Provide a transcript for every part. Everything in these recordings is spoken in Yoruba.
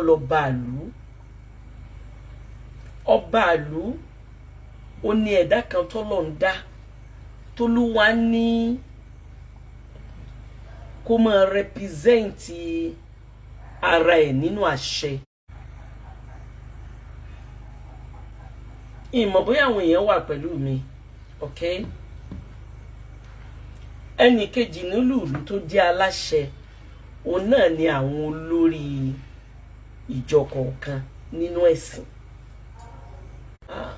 Lọ́ba àlú, ọba àlú, ó ní ẹ̀dá kan tọ́lọ̀ ń dá, tólúwa ní kó máa represent ara ẹ̀ nínú àṣẹ. Ìmọ̀ bóyá àwọn èèyàn wà pẹ̀lú mi, ok? Ẹnì kejì nílùú ìlú tó jẹ́ aláṣẹ, òun náà ni àwọn olórí ìjọ kọ̀ọ̀kan nínú ẹ̀sìn. Ah.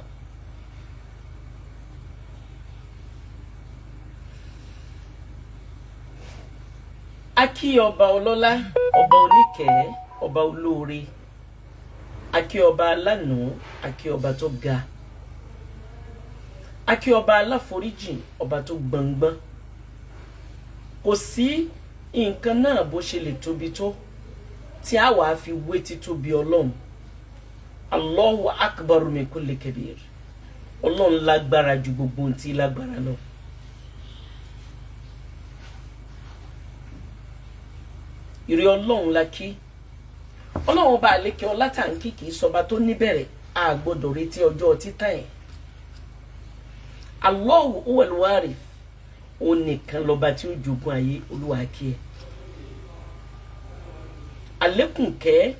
A kí ọba ọlọ́lá, ọba oníkẹ̀ẹ́, ọba olóore. A kí ọba alánàá, a kí ọba tó ga, a kí ọba aláforíjìn, ọba tó gbọ̀ngbọ́n. Kò sí nǹkan náà bó ṣe lè tóbi tó tí a wàá fi wé títóbi Ọlọ́run. Allahu akbar min kulli kabir. Ọlọ́run lágbára ju gbogbo ohun tí lágbára lọ. Ìrì Ọlọ́run la kí. Ọlọ́run ọba àlékè ọlá tàǹkì kì í sọba tó níbẹ̀rẹ̀, a gbọ́dọ̀ retí ọjọ́ títàn ẹ̀. Allahu huwal warith, òun nìkan lọ́ba tí ó jogún ayé. Olúwa kí ẹ. Àlékún kẹ́,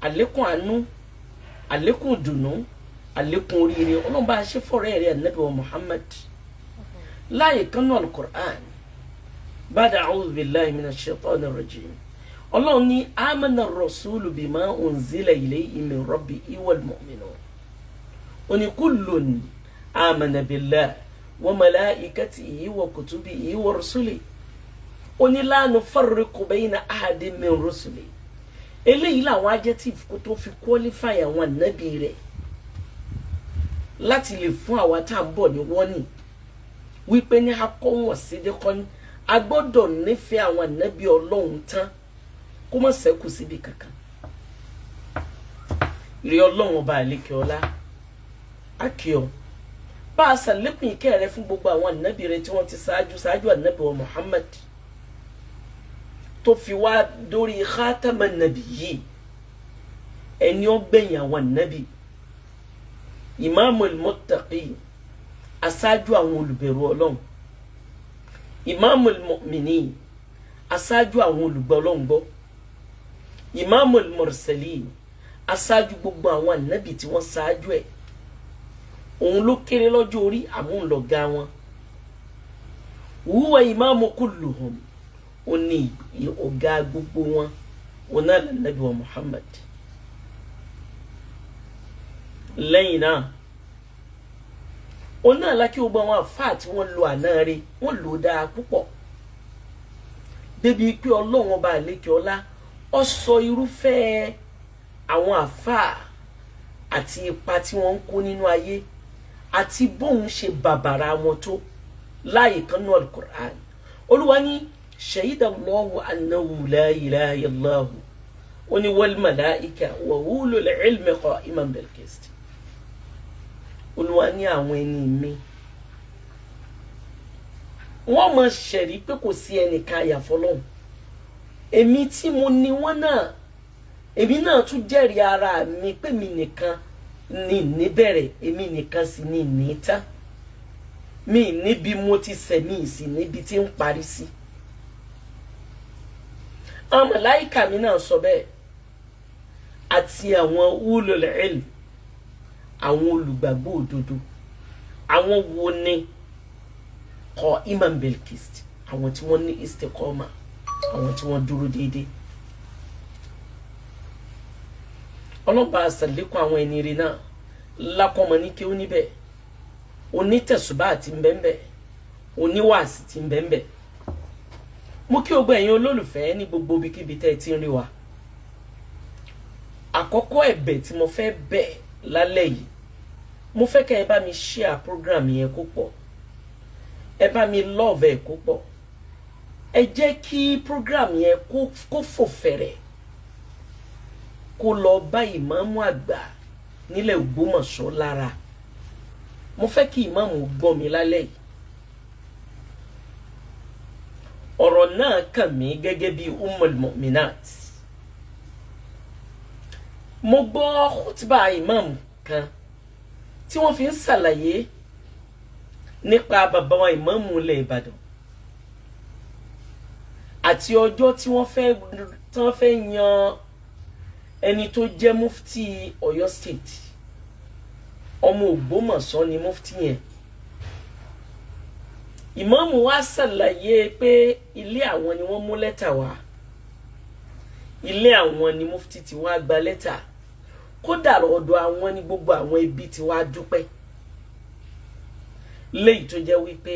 àlékún àánú, àlékún dùnú, àlékún oríire, Ọlọ́run bá a ṣe fọ́rẹ́ rẹ̀ Ànábì wa Muhammad láàyè kanú al-Qur'an. Ba'da a'udhu billahi minash shaitani rajim, Ọlọ́run ní amana rasulu bima unzila ilayhi min rabbihi wal mu'minun, ó ní kullun amana billahi wa malaikatihi wa kutubihi wa rusulihi, ó ní la nufarriqu bayna ahadin min rusulihi. Eléyìí làwọn adjective kó tó fi qualify àwọn ànábì rẹ̀ láti lè fún àwa tá à ń bọ̀ ní wọ́nì wípé ní akọ́wọ̀n sídẹ́kọ́ ní a gbọ́dọ̀ nífẹ̀ẹ́ àwọn ànábì Ọlọ́run tán, kó má ṣẹ́kù síbi kankan. Ìrẹ Ọlọ́run ọba àlékè ọlá, akíọ bá a ṣàlékún ìkẹ́ rẹ fún gbogbo àwọn ànábì rẹ tí wọ́n ti ṣáájú ṣáájú ànábì wa Muhammad, tó fi wá dórí khataman nabiyyi, ẹni ó gbẹ̀yìn àwọn ànábì, imamul muttaqin, aṣáájú àwọn olùbẹ̀rù Ọlọ́run, imamul mu'minin, aṣáájú àwọn olùgbọ́ Ọlọ́run gbọ́, imamul mursalin, aṣáájú gbogbo àwọn ànábì tí wọ́n ṣáájú ẹ̀. Òun ló kéré lọ́jọ́ orí, àmúlọ̀gá wọn. Huwa imamu kulluhum, ó ní ọ̀gá gbogbo wọn, òun náà lànàbí wa Muhammad. Lẹ́yìn náà, òun náà lákì gbogbo àwọn àfáà tí wọ́n lo àná rẹ̀, wọ́n lò ó dáa púpọ̀ débi pé Ọlọ́run ọba àlékè ọlá ó sọ irúfẹ́ àwọn àfáà àti ipa tí wọ́n ń kó nínú ayé àti bóun ṣe bàbàrà wọn tó láàyè kan ní Al-Qur'an. Olúwa ní shahida Allahu annahu la ilaha illahu, ó ní wal malaika wa ulul ilmi qa'iman bil qist. Olúwa ní àwọn ẹni mi, wọ́n mọ̀ ṣẹ̀rí pé kò sí ẹnìkan àyàfọ́lọ́hún, èmi tí mo ní wọ́n náà, èmi náà tún jẹ́rìí ara mi pé mi nìkan ní níbẹ̀rẹ̀, èmi nìkan sì ní níta, mi níbi mo ti sẹ̀mí sí níbi tí ń parí sí. Àwọn màláìkà mi náà sọ bẹ́ẹ̀, àti àwọn ulul ilm, àwọn olùgbàgbọ́ òdodo. Àwọn wo ni? Qa'iman bil qist, àwọn tí wọ́n ní istiqama, àwọn tí wọ́n dúró déédéé. Ọlọ́ba àṣàlékún àwọn ẹni rí náà lákọ́mọ ní kí ó níbẹ̀, onítẹ̀sùbá àti ńbẹ́ńbẹ́, oníwàásì ti ńbẹ́ńbẹ́. Mo kí gbogbo ẹ̀yin olólùfẹ́ ní gbogbo ibikíbi tẹ́ ẹ ti ń rí wa. Àkọ́kọ́ ẹ̀bẹ̀ tí mo fẹ́ bẹ̀ lálẹ́ yìí, mo fẹ́ kẹ́ ẹ bá mi share program yẹn kó pọ̀, ẹ bá mi love ẹ̀ kó pọ̀, ẹ jẹ́ kí program yẹn kó fò fẹ̀rẹ̀, kó lọ bá ìmáàmù àgbà nílẹ̀ Ògbómọ̀ṣọ́ lára. Mo fẹ́ kí ìmáàmù gbọ́ mi lálẹ́ yìí. Ọ̀rọ̀ náà kàn mí gẹ́gẹ́ bí ummul mu'minat. Mo gbọ́ khutba imam kan tí wọ́n fi ń ṣàlàyé nípa bàbá wa ìmáàmù ilẹ̀ Ìbàdàn àti ọjọ́ tí wọ́n fẹ́ yan ẹni tó jẹ́ mufti Ọ̀yọ́ State. Ọmọ Ògbómọ̀ṣọ́ ni mufti yẹn. Ìmáàmù wa ṣàlàyé pé ilé àwọn ni wọ́n mú lẹ́tà wá, ilé àwọn ni mufti ti wá gba lẹ́tà, kódà ọ̀dọ̀ àwọn ni gbogbo àwọn ẹbí ti wá dúpẹ́. Léyìí tó jẹ́ wípé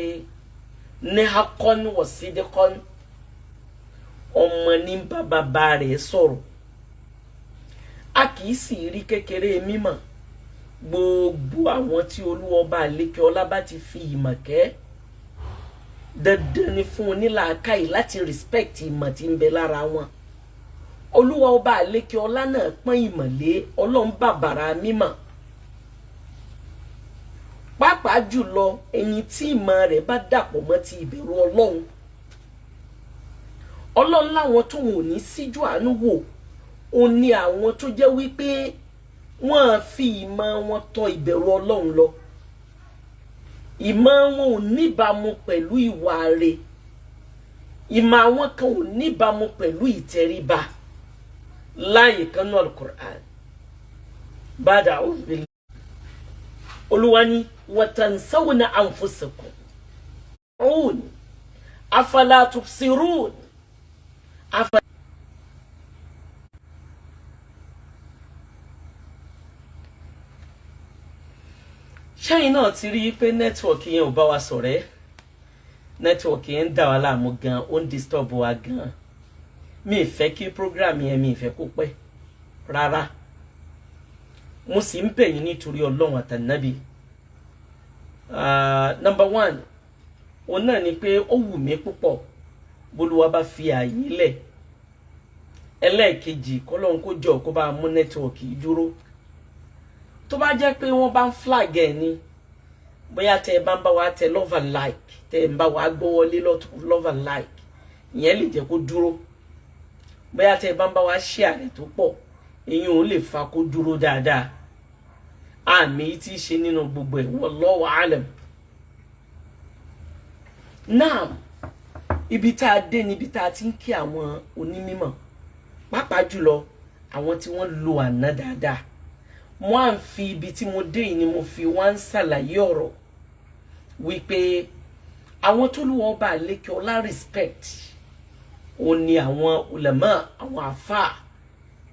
ní hakọ́ni wọ̀sídẹ́kọ́ni, ọmọ ní bàbá rẹ̀ sọ̀rọ̀. A kì í sì rí kékeré mímọ̀. Gbogbo àwọn tí Olúwa àlékè ọlá bá ti fi ìmọ̀ kẹ́, dandan ni fún onílàákàyè láti respect ìmọ̀ tí ń bẹ lára wọn. Olúwa ọba àlékè ọlá náà pọ́n ìmọ̀ lé, Ọlọ́run bàbàrà mímọ̀, pàápàá jùlọ ẹni tí ìmọ̀ rẹ̀ bá dàpọ̀ mọ́ ti ìbẹ̀rù Ọlọ́run. Ọlọ́run láwọn tó wọn ò ní síjú àánú wò ó ní àwọn tó jẹ́ wípé wọ́n fi ìmọ̀ wọn tọ ìbẹ̀rù Ọlọ́run lọ. Ìmọ̀ wọn ò níbàámu pẹ̀lú ìwà rẹ̀, ìmọ̀ àwọn kan ò níbàámu pẹ̀lú ìtẹríba. Láàyè kan náà Al-Qur'an, bàdà a'udhu, Olúwa ní watansawna anfusakum òun afala tubsirun. Ṣẹ́yìn náà ti rí i pé network yẹn ò bá wa ṣọ̀rẹ́? Network yẹn ń dà wá láàmú gan, ó ń disturb wa gan. Mi ì fẹ́ kí program yẹn, mi ì fẹ́ kó pẹ́ rárá. Mo sì ń bẹ̀ yín nítorí Ọlọ́run àtànábì. Number one, òun náà ni pé ó wù mí púpọ̀ bólúwa bá fi ààyè lẹ̀. Ẹlẹ́ẹ̀kejì, kọ́lọ́run kó jọ kó bá mú network yìí dúró. Tó bá jẹ́ pé wọ́n bá ń flag ẹ̀ ni, bóyá tẹ́ ẹ bá ń bá wa tẹ love and like, tẹ́ ẹ ń bá wa gbọ́wọ́lé love and like, ìyẹn lè jẹ́ kó dúró. Bóyá tẹ́ ẹ bá ń bá wa share rẹ̀ tó pọ̀, ìyẹn ò lè fa kó dúró dáadáa. Àmì tí í ṣe nínú gbogbo ẹ̀, wallahu alam. Náà ibi tá a dé níbi tá a ti ń kí àwọn onímọ̀, pàápàá jùlọ àwọn tí wọ́n lo àná dáadáa. Mo à ń fi ibi tí mo dé yìí ni mo fi wá ń ṣàlàyé ọ̀rọ̀ wípé àwọn tó lù wọ́n bá lékè ọlá respect, ó ní àwọn ulama, àwọn àfáà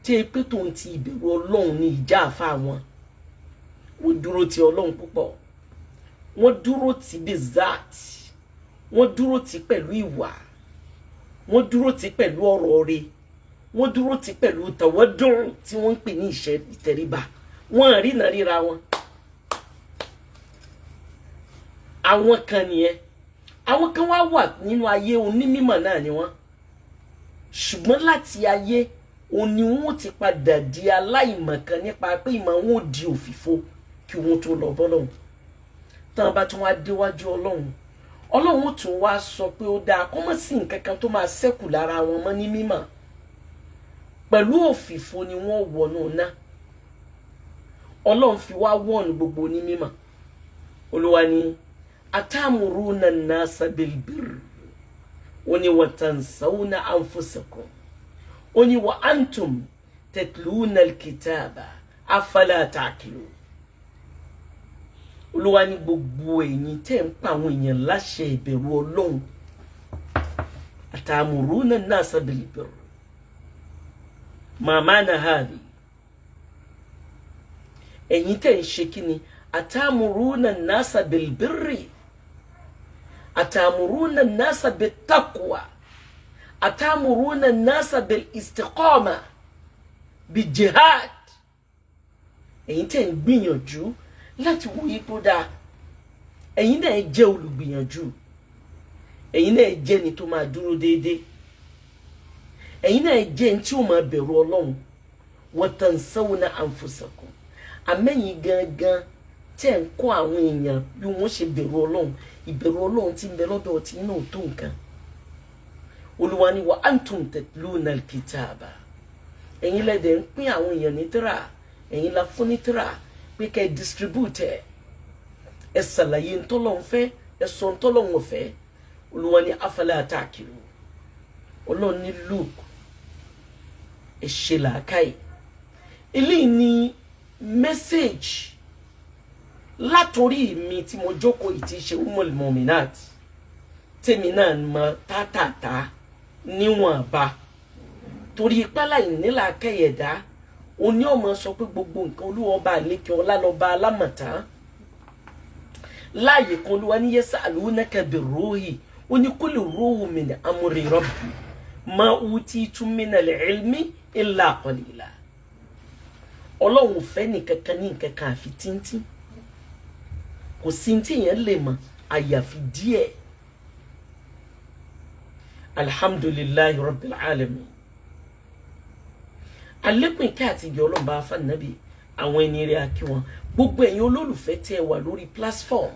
tí ẹ pé tòun ti ìbẹ̀rù Ọlọ́run ní ìjà àfáà wọn. Wọ́n dúró ti Ọlọ́run púpọ̀, wọ́n dúró ti bizat, wọ́n dúró ti pẹ̀lú ìwà, wọ́n dúró ti pẹ̀lú ọ̀rọ̀ rẹ̀, wọ́n dúró ti pẹ̀lú tàwọ́dún tí wọ́n ń pè ní ìṣẹ́ ìtẹríba. Wọ́n rí náà ríra wọn. Àwọn kan nìyẹn. Àwọn kan wá wà nínú ayé, onímọ̀ náà ni wọ́n, ṣùgbọ́n láti ayé òní wọn ti padà di aláìmọ̀kan nípa pé ìmọ̀ wọn ò di òfìfo kí wọ́n tó lọ bọ́lọ́hun. Tán bá tún wá déwájú Ọlọ́run, Ọlọ́run tún wá sọ pé ó dáa kó mọ̀ sí nǹkan kan tó máa ṣẹ́kù lára wọn mọ́ ní mímọ̀. Pẹ̀lú òfìfo ni wọ́n wọnú ná. Ọlọ́run fi wá wọ́ọ̀nù gbogbo onímọ̀. Olúwa ni atamuruna nasa bilbirr, ó ní watansawna anfusakum, ó ní wa antum tatluna alkitaba afala ta'qilun. Olúwa ní gbogbo ẹ̀yin tẹ́ ń pa àwọn èèyàn láṣẹ ìbẹ̀rù Ọlọ́run, atamuruna nasa bilbirr, màmá na hàbí, ẹ̀yin tẹ́ ń ṣe kíni? Atamuruna nasa bilbirri, atamuruna nasa bittaqwa, atamuruna nasa bil istiqama bi jihad. Ẹ̀yin tẹ́ ń gbìyànjú láti wo ipò dáa, ẹ̀yin náà jẹ́ olùgbìyànjú, ẹ̀yin náà jẹ́ ẹni tó máa dúró déédéé, ẹ̀yin náà jẹ́ ẹni tí ó máa bẹ̀rù Ọlọ́run. Wa tansawna anfusakum, àmẹ́yìn gangan tẹ́ ń kọ́ àwọn èèyàn bí wọ́n ṣe bẹ̀rù Ọlọ́run, ìbẹ̀rù Ọlọ́run tí ń bẹ lọ́dọ̀ tí inú tó nǹkan. Olúwa ni wa antum tatluna alkitaba Ẹ̀yin lẹ́dẹ̀ ń pín àwọn èèyàn ní tírà, ẹ̀yin la fún ní tírà pé kẹ́ ẹ distribute ẹ̀, ẹ ṣàlàyé ntọ́lọ́hun fẹ́, ẹ sọ ntọ́lọ́hun ò fẹ́. Olúwa ní afala ta'qilu. Ọlọ́run ní, look, ẹ ṣe làákàyè. Eléyìí ni message látòrí mi tí mo jókòó yìí, tí ṣe Ummul Mu'minat, tèmi náà mọ tátàtà níwọ̀nba, torí ipá ìnílàákàyè ẹ̀dá oní ọmọ sọ pé gbogbo nǹkan Olúwa ọba àlékè ọlá lọ́ba alámọ̀tán. Láàyè kan, Olúwa ní yas'alunaka birruhi, ó ní qul ruhu min amri rabbi ma utitum minal ilmi illa qalila. Ọlọ́run fẹ́ nìkankan ní nǹkankan àfi tíntín. Kò sí tí èèyàn lè mọ̀ àyàfi díẹ̀. Alhamdulillahi rabbil alamin. Àlékún ìkẹ́ àti ìgẹ̀ Ọlọ́run bá fún Nàbí, àwọn ẹni rẹ̀, akí wọn, gbogbo ẹ̀yin olólùfẹ́ tẹ́ ẹ wà lórí platform.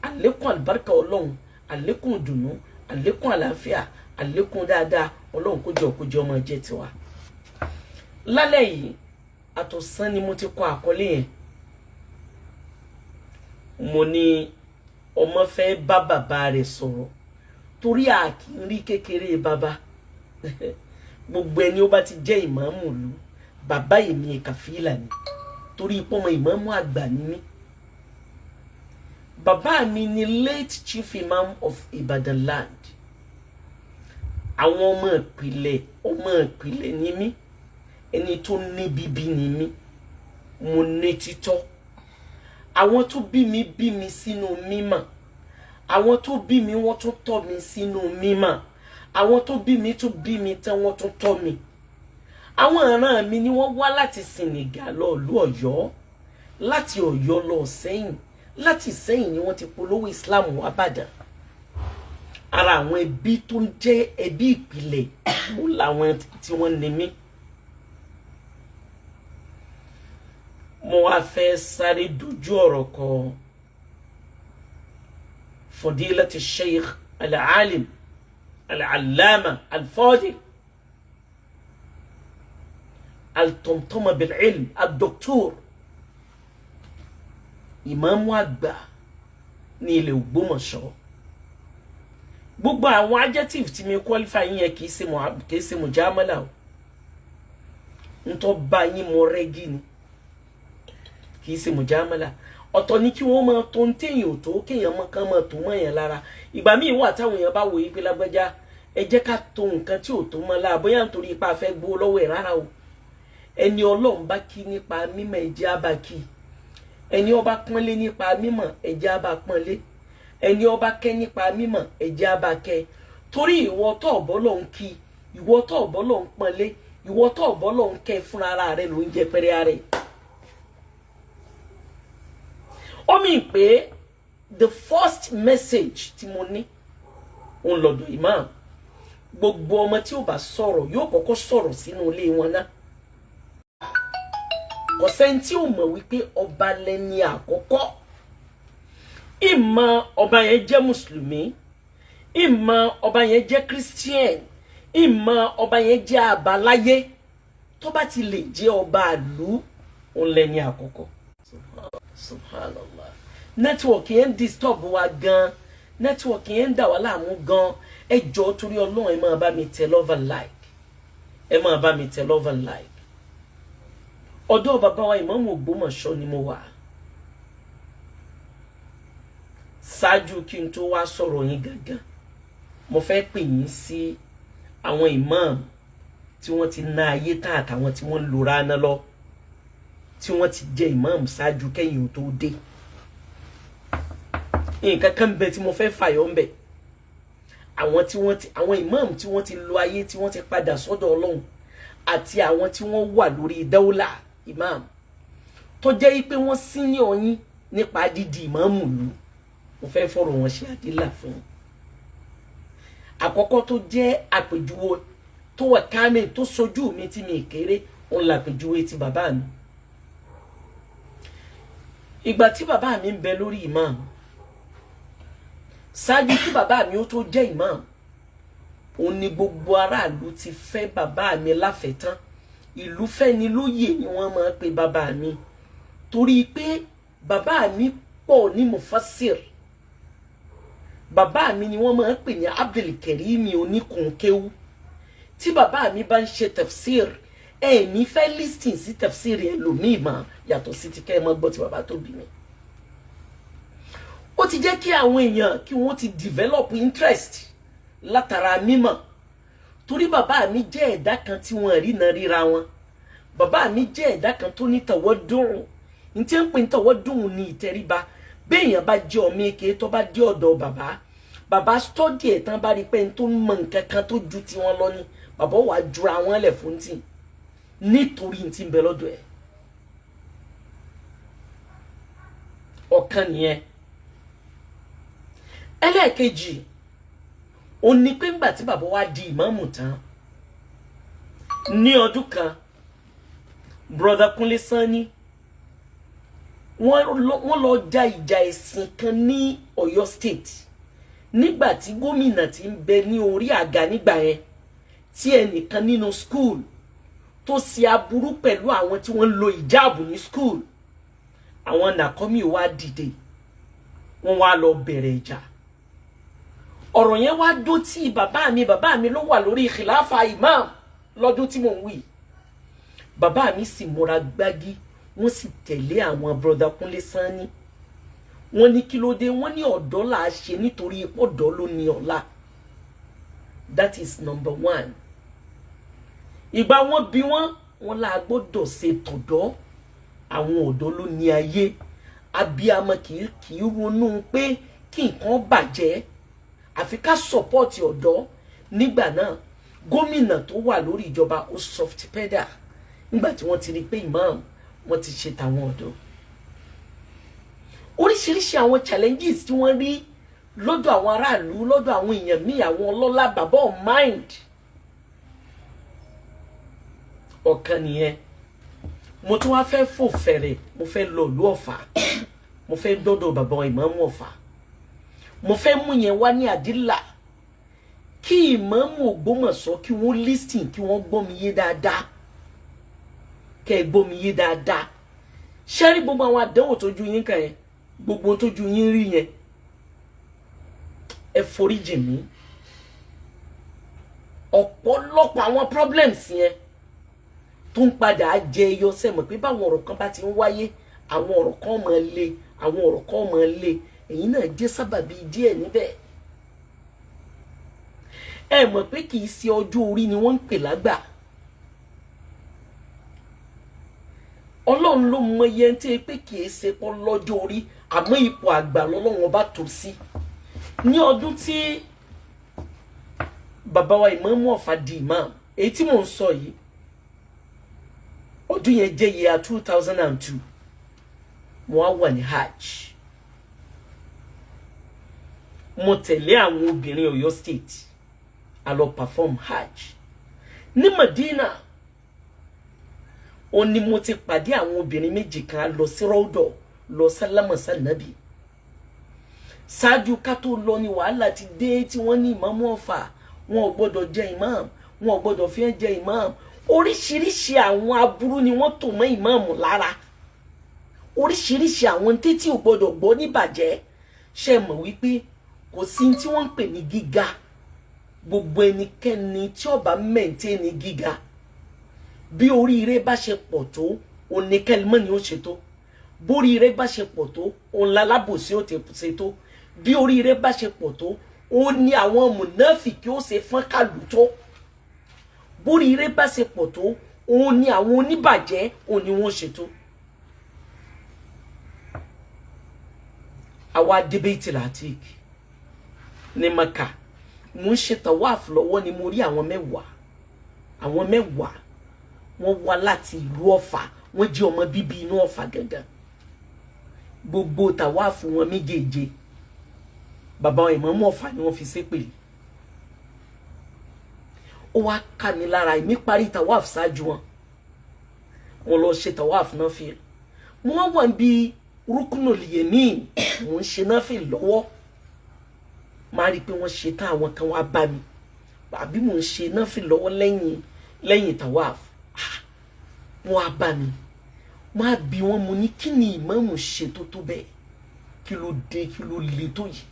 Àlékún àlùbáríkà Ọlọ́run, àlékún ìdùnnú, àlékún àlàáfíà, àlékún dáadáa Ọlọ́run, kójọ kójọ ọmọ jẹ́ tiwa. Lálẹ́ yìí, àtọ̀sán ni mo ti kọ àkọlé yẹn. Mo ní ọmọ fẹ́ bá bàbá rẹ̀ sọ̀rọ̀, torí a kì í rí kékeré bàbá. Gbogbo ẹni ó bá ti jẹ́ ìmáàmù ìlú, bàbá èmi kàfílà ni, torí pọ́nmọ ìmáàmù àgbà ni mí. Bàbá mi ni late chief imam of Ibadan land. Àwọn ọmọ ìpìlẹ̀, ọmọ ìpìlẹ̀ ni mí. Ẹni tó ní bíbí ni mí, mo ní títọ́. Àwọn tó bí mi bí mi sínú mímọ̀. Àwọn tó bí mi, wọ́n tún tọ́ mi sínú mímọ̀. Àwọn tó bí mi tún bí mi tán, wọ́n tún tọ́ mi. Àwọn ìran mi ni wọ́n wá láti Senegal lọ ìlú Ọ̀yọ́, láti Ọ̀yọ́ lọ Sẹ́yìn, láti Sẹ́yìn ni wọ́n ti polówó Islam wá Ìbàdàn. Ara àwọn ẹbí tó ń jẹ́ ẹbí ìpìlẹ̀ ó làwọn tí wọ́n ní mí. Mo wá fẹ́ sáré dojú ọ̀rọ̀ kọ Fadilati Sheikh Al-Alim Al-Allama Al-Fadil Al-Tumtuma bil-Ilm Al-Doctor, ìmáàmù àgbà ní ilẹ̀ Ògbómọ̀ṣọ́. Gbogbo àwọn adjective tí mi qualify yín yẹn, kì í ṣe mujamala o. Ntọ́ bá yín mọ rẹ́gí ni, kì í ṣe mujamala. Ọ̀tọ̀ ni kí wọ́n máa tó ń téèyàn ò tó, kéèyàn mọ́ kán máa tó mọ́ èèyàn lára. Ìgbà míì wà táwọn èèyàn bá wòye pé lágbájá, ẹ jẹ́ ká tó nǹkan tí ò tó mọ́ lára, bóyá nítorí ipa fẹ́ gbó lọ́wọ́ ẹ̀. Rárá o. Ẹni Ọlọ́run bá kí nípa mímọ̀, ẹ jẹ́ á bá kí. Ẹni ọba pọ́nlé nípa mímọ̀, ẹ jẹ́ á bá pọ́nlé. Ẹni ọba kẹ́ nípa mímọ̀, ẹ jẹ́ á bá kẹ́. Torí ìwọ tó ọ̀bọ lòun kí, ìwọ tó ọ̀bọ lòun pọ́nlé, ìwọ tó ọ̀bọ lòun kẹ́, fúnra ara rẹ ló ń jẹ pẹ́rẹ́ ara rẹ̀. Ó mì pé the first message tí mo ní òun lọ́dọ̀ imam. Gbogbo ọmọ tí ó bá sọ̀rọ̀ yóò kọ́kọ́ sọ̀rọ̀ sínú ilé wọn náà. Kò sẹ́ni tí ò mọ̀ wípé ọba lẹni àkọ́kọ́. Ìmọ̀ ọba yẹn jẹ́ mùsùlùmí, ìmọ̀ ọba yẹn jẹ́ christian, ìmọ̀ ọba yẹn jẹ́ àbáláyé, tó bá ti lè jẹ́ ọba àlú, òun lẹni àkọ́kọ́. Subhanallah, network yẹn ń disturb wa gan, network yẹn ń dà wá láàmú gan. Ẹ jọ̀ọ́, torí Ọlọ́run, ẹ máa bá mi tẹ love and like, ẹ máa bá mi tẹ love and like. Ọ̀dọ̀ bàbá wa ìmáàmù Ògbómọ̀ṣọ́ ni mo wà ṣáájú kí n tó wá sọ̀rọ̀ yín gangan. Mo fẹ́ pè yín sí àwọn ìmáàmù tí wọ́n ti ná ayé tán àtàwọn tí wọ́n ń lora ná lọ, tí wọ́n ti jẹ ìmáàmù ṣáájú kẹ́yìn ò tó dé. Nǹkan kan bẹ tí mo fẹ́ fàyọ ń bẹ. Àwọn tí wọ́n ti, àwọn ìmáàmù tí wọ́n ti lo ayé, tí wọ́n ti padà sọ́dọ̀ Ọlọ́run, àti àwọn tí wọ́n wà lórí dáwọ́là ìmáàmù, tó jẹ́ pé wọ́n senior yín nípa dídi ìmáàmù lù, mo fẹ́ fọ̀rọ̀ wọn ṣe àdílà fún yín. Àkọ́kọ́ tó jẹ́ àpèjúwe tó wà kámi tó sojú mi tí mi kéré, òun làpèjúwe ti bàbá mi. Ìgbà tí bàbá mi ń bẹ lórí ìmáàmù, ṣáájú kí bàbá mi ó tó jẹ́ ìmáàmù, òun ni gbogbo aráàlú ti fẹ́ bàbá mi láfẹ̀ẹ́ tán. Ìlú fẹ́ni lóyè ni wọ́n máa pe bàbá mi, torí pé bàbá mi pọ̀ ní mufassir. Bàbá mi ni wọ́n máa ń pè ní Abdulkarimi oníkunkéwú. Tí bàbá mi bá ń ṣe tafsir, ẹ ní fẹ́ listen sí tafsir ẹlòmíì mọ́ yàtọ̀ sí ti kẹ́ ẹ mọ́ gbọ́ ti bàbá tó bí mi. Ó ti jẹ́ kí àwọn èèyàn kí wọ́n ti develop interest látara mímọ̀, torí bàbá mi jẹ́ ẹ̀dá kan tí wọ́n rí náà ríra wọn. Bàbá mi jẹ́ ẹ̀dá kan tó ní tawaddu. N tí ń pè ní tawaddu ní ìtẹríba. Béèyàn bá jẹ́ ọmọ èké, tó bá dé ọ̀dọ̀ bàbá, bàbá study ẹ̀ tán, bá rí pé n tó ń mọ nǹkan kan tó ju tiwọn lọ ni, bàbá wàá jura wọn lẹ̀ fún tì nítorí n ti ń bẹ lọ́dọ̀ ẹ̀. Ọ̀kan nìyẹn. Ẹlẹ́ẹ̀kejì ó ní pé ńgbà tí bàbá wa di ìmáàmù tán ní ọdún kan, Brother Kúnlé Sanni, wọ́n lọ ja ìjà ẹ̀sìn kan ní Ọ̀yọ́ State, nígbà tí gómìnà ti ń bẹ ní orí àga nígbà yẹn, tí ẹnìkan nínú school tó ṣe aburú pẹ̀lú àwọn tí wọ́n ń lo ìjáàbù ní school. Àwọn nàkọ́mì wá dìde, wọ́n wá lọ bẹ̀rẹ̀ ìjà. Ọ̀rọ̀ yẹn wá dó tí bàbá mi. Bàbá mi ló wà lórí khilafa imam lọ́dún tí mò ń wí. Bàbá mi sì múra gbági, wọ́n sì tẹ̀lé àwọn Brother Kúnlé Sanni. Wọ́n ní kí ló dé? Wọ́n ní ọ̀dọ́ là á ṣe, nítorí ipò ọ̀dọ́ ló ní ọ̀la. That is number one. Ìgbà wọn bí wọn, wọn là gbọ́dọ̀ ṣe tọ̀dọ́. Àwọn ọ̀dọ́ ló ní ayé. Abiyamọ kì í ronú pé kí nǹkan bàjẹ́, àfi ká support ọ̀dọ́. Nígbà náà, gómìnà tó wà lórí ìjọba ó soft pedal nígbà tí wọ́n ti rí pé imam wọ́n ti ṣe tàwọn ọ̀dọ́. Oríṣiríṣi àwọn challenges tí wọ́n rí lọ́dọ̀ àwọn aráàlú, lọ́dọ̀ àwọn èèyàn míì, àwọn ọlọ́lá, bàbá ò mind. Ọ̀kan nìyẹn. Mo tún wá fẹ́ fò fẹ̀rẹ̀, mo fẹ́ lọ ìlú Ọ̀fà, mo fẹ́ dọ́dọ̀ bàbá ìmáàmù Ọ̀fà. Mo fẹ́ mú yẹn wá ní àdílà kí ìmáàmù Ògbómọ̀ṣọ́ kí wọ́n listen, kí wọ́n gbọ́ mi yé dáadáa, kẹ́ ẹ gbọ́ mi yé dáadáa. Ṣẹ́rí gbogbo àwọn àdánwò tójú yín kàn yẹn, gbogbo tójú yín rí yẹn, ẹ foríjì mí. Ọ̀pọ̀lọpọ̀ àwọn problems yẹn tó ń padà jẹyọ, sẹ́mọ̀ pé báwọn ọ̀rọ̀ kan bá ti ń wáyé, àwọn ọ̀rọ̀ kan máa le, àwọn ọ̀rọ̀ kan máa le. Èyí náà jẹ́ sábàbí díẹ̀ níbẹ̀. Ẹ mọ̀ pé kì í ṣe ọjọ́ orí ni wọ́n ń pè lágbà. Ọlọ́run ló mọ iye tí pé kì í ṣe pọ́ lọ́jọ́ orí, àmọ́ ipò àgbà lọ́lọ́run ọba tó sí. Ní ọdún tí bàbá wa ìmáàmù Ọ̀fà di ìmáàmù, èyí tí mò ń sọ yìí, ọdún yẹn jẹ́ year 2002. Mo wá wà ní hajj, mo tẹ̀lé àwọn obìnrin Ọ̀yọ́ State a lọ perform hajj ní Madina. Ó ní mo ti pàdé àwọn obìnrin méjì kan lọ sí rọ́ọ̀dọ̀ lọ sálámà sànàbì. Ṣáájú ká tó lọ ní wàhálà ti dé, tí wọ́n ní ìmáàmù Ọ̀fà wọn ò gbọ́dọ̀ jẹ ìmáàmù, wọn ò gbọ́dọ̀ fi ẹ́ jẹ ìmáàmù. Oríṣiríṣi àwọn aburú ni wọ́n tò mọ́ ìmáàmù lára, oríṣiríṣi àwọn títí ò gbọ́dọ̀ gbọ́ níbàjẹ́. Ṣe mọ̀ wípé kò sí tí wọ́n ń pè ní gíga? Gbogbo ẹnikẹ́ni tí ó bá mẹ̀ǹtẹ́ ní gíga, bí oríire bá ṣe pọ̀ tó, oníkẹ́límọ́ ni ó ṣe tó. Bóríire bá ṣe pọ̀ tó, òun lálábòsí ó ti ṣe tó. Bí oríire bá ṣe pọ̀ tó, ó ní àwọn mùnáfìkì ó ṣe fọ́n kàlù tó. Bóríire bá ṣe pọ̀ tó, òun ní àwọn oníbàjẹ́ òun ni wọ́n ṣe tó. Àwa débẹ̀tì latik ní Maka, mo ń ṣe tawaf lọ́wọ́ ni mo rí àwọn mẹ́wàá. Àwọn mẹ́wàá wọ́n wá láti ìlú Ọ̀fà, wọ́n jẹ́ ọmọ bíbí inú Ọ̀fà gangan. Gbogbo tawaf wọn méjèèje, bàbá ìmáàmù Ọ̀fà ni wọ́n fi ṣépè. Ó wá ká mi lára. Èmi parí tawaf ṣáájú wọn, mo lọ ṣe tawaf náà fi mo wá wà bí rúkúnù lìyẹmín, mo ń ṣe náà fi lọ́wọ́, máa rí i pé wọ́n ṣe tán, àwọn kan wá bá mi, àbí mo ń ṣe náà fi lọ́wọ́ lẹ́yìn tawaf. Wọ́n á bá mi, wọ́n á bi wọ́n, mo ní kí ni ìmáàmù ṣe tó tó bẹ́ẹ̀? Kí ló dé? Kí ló le tó yìí?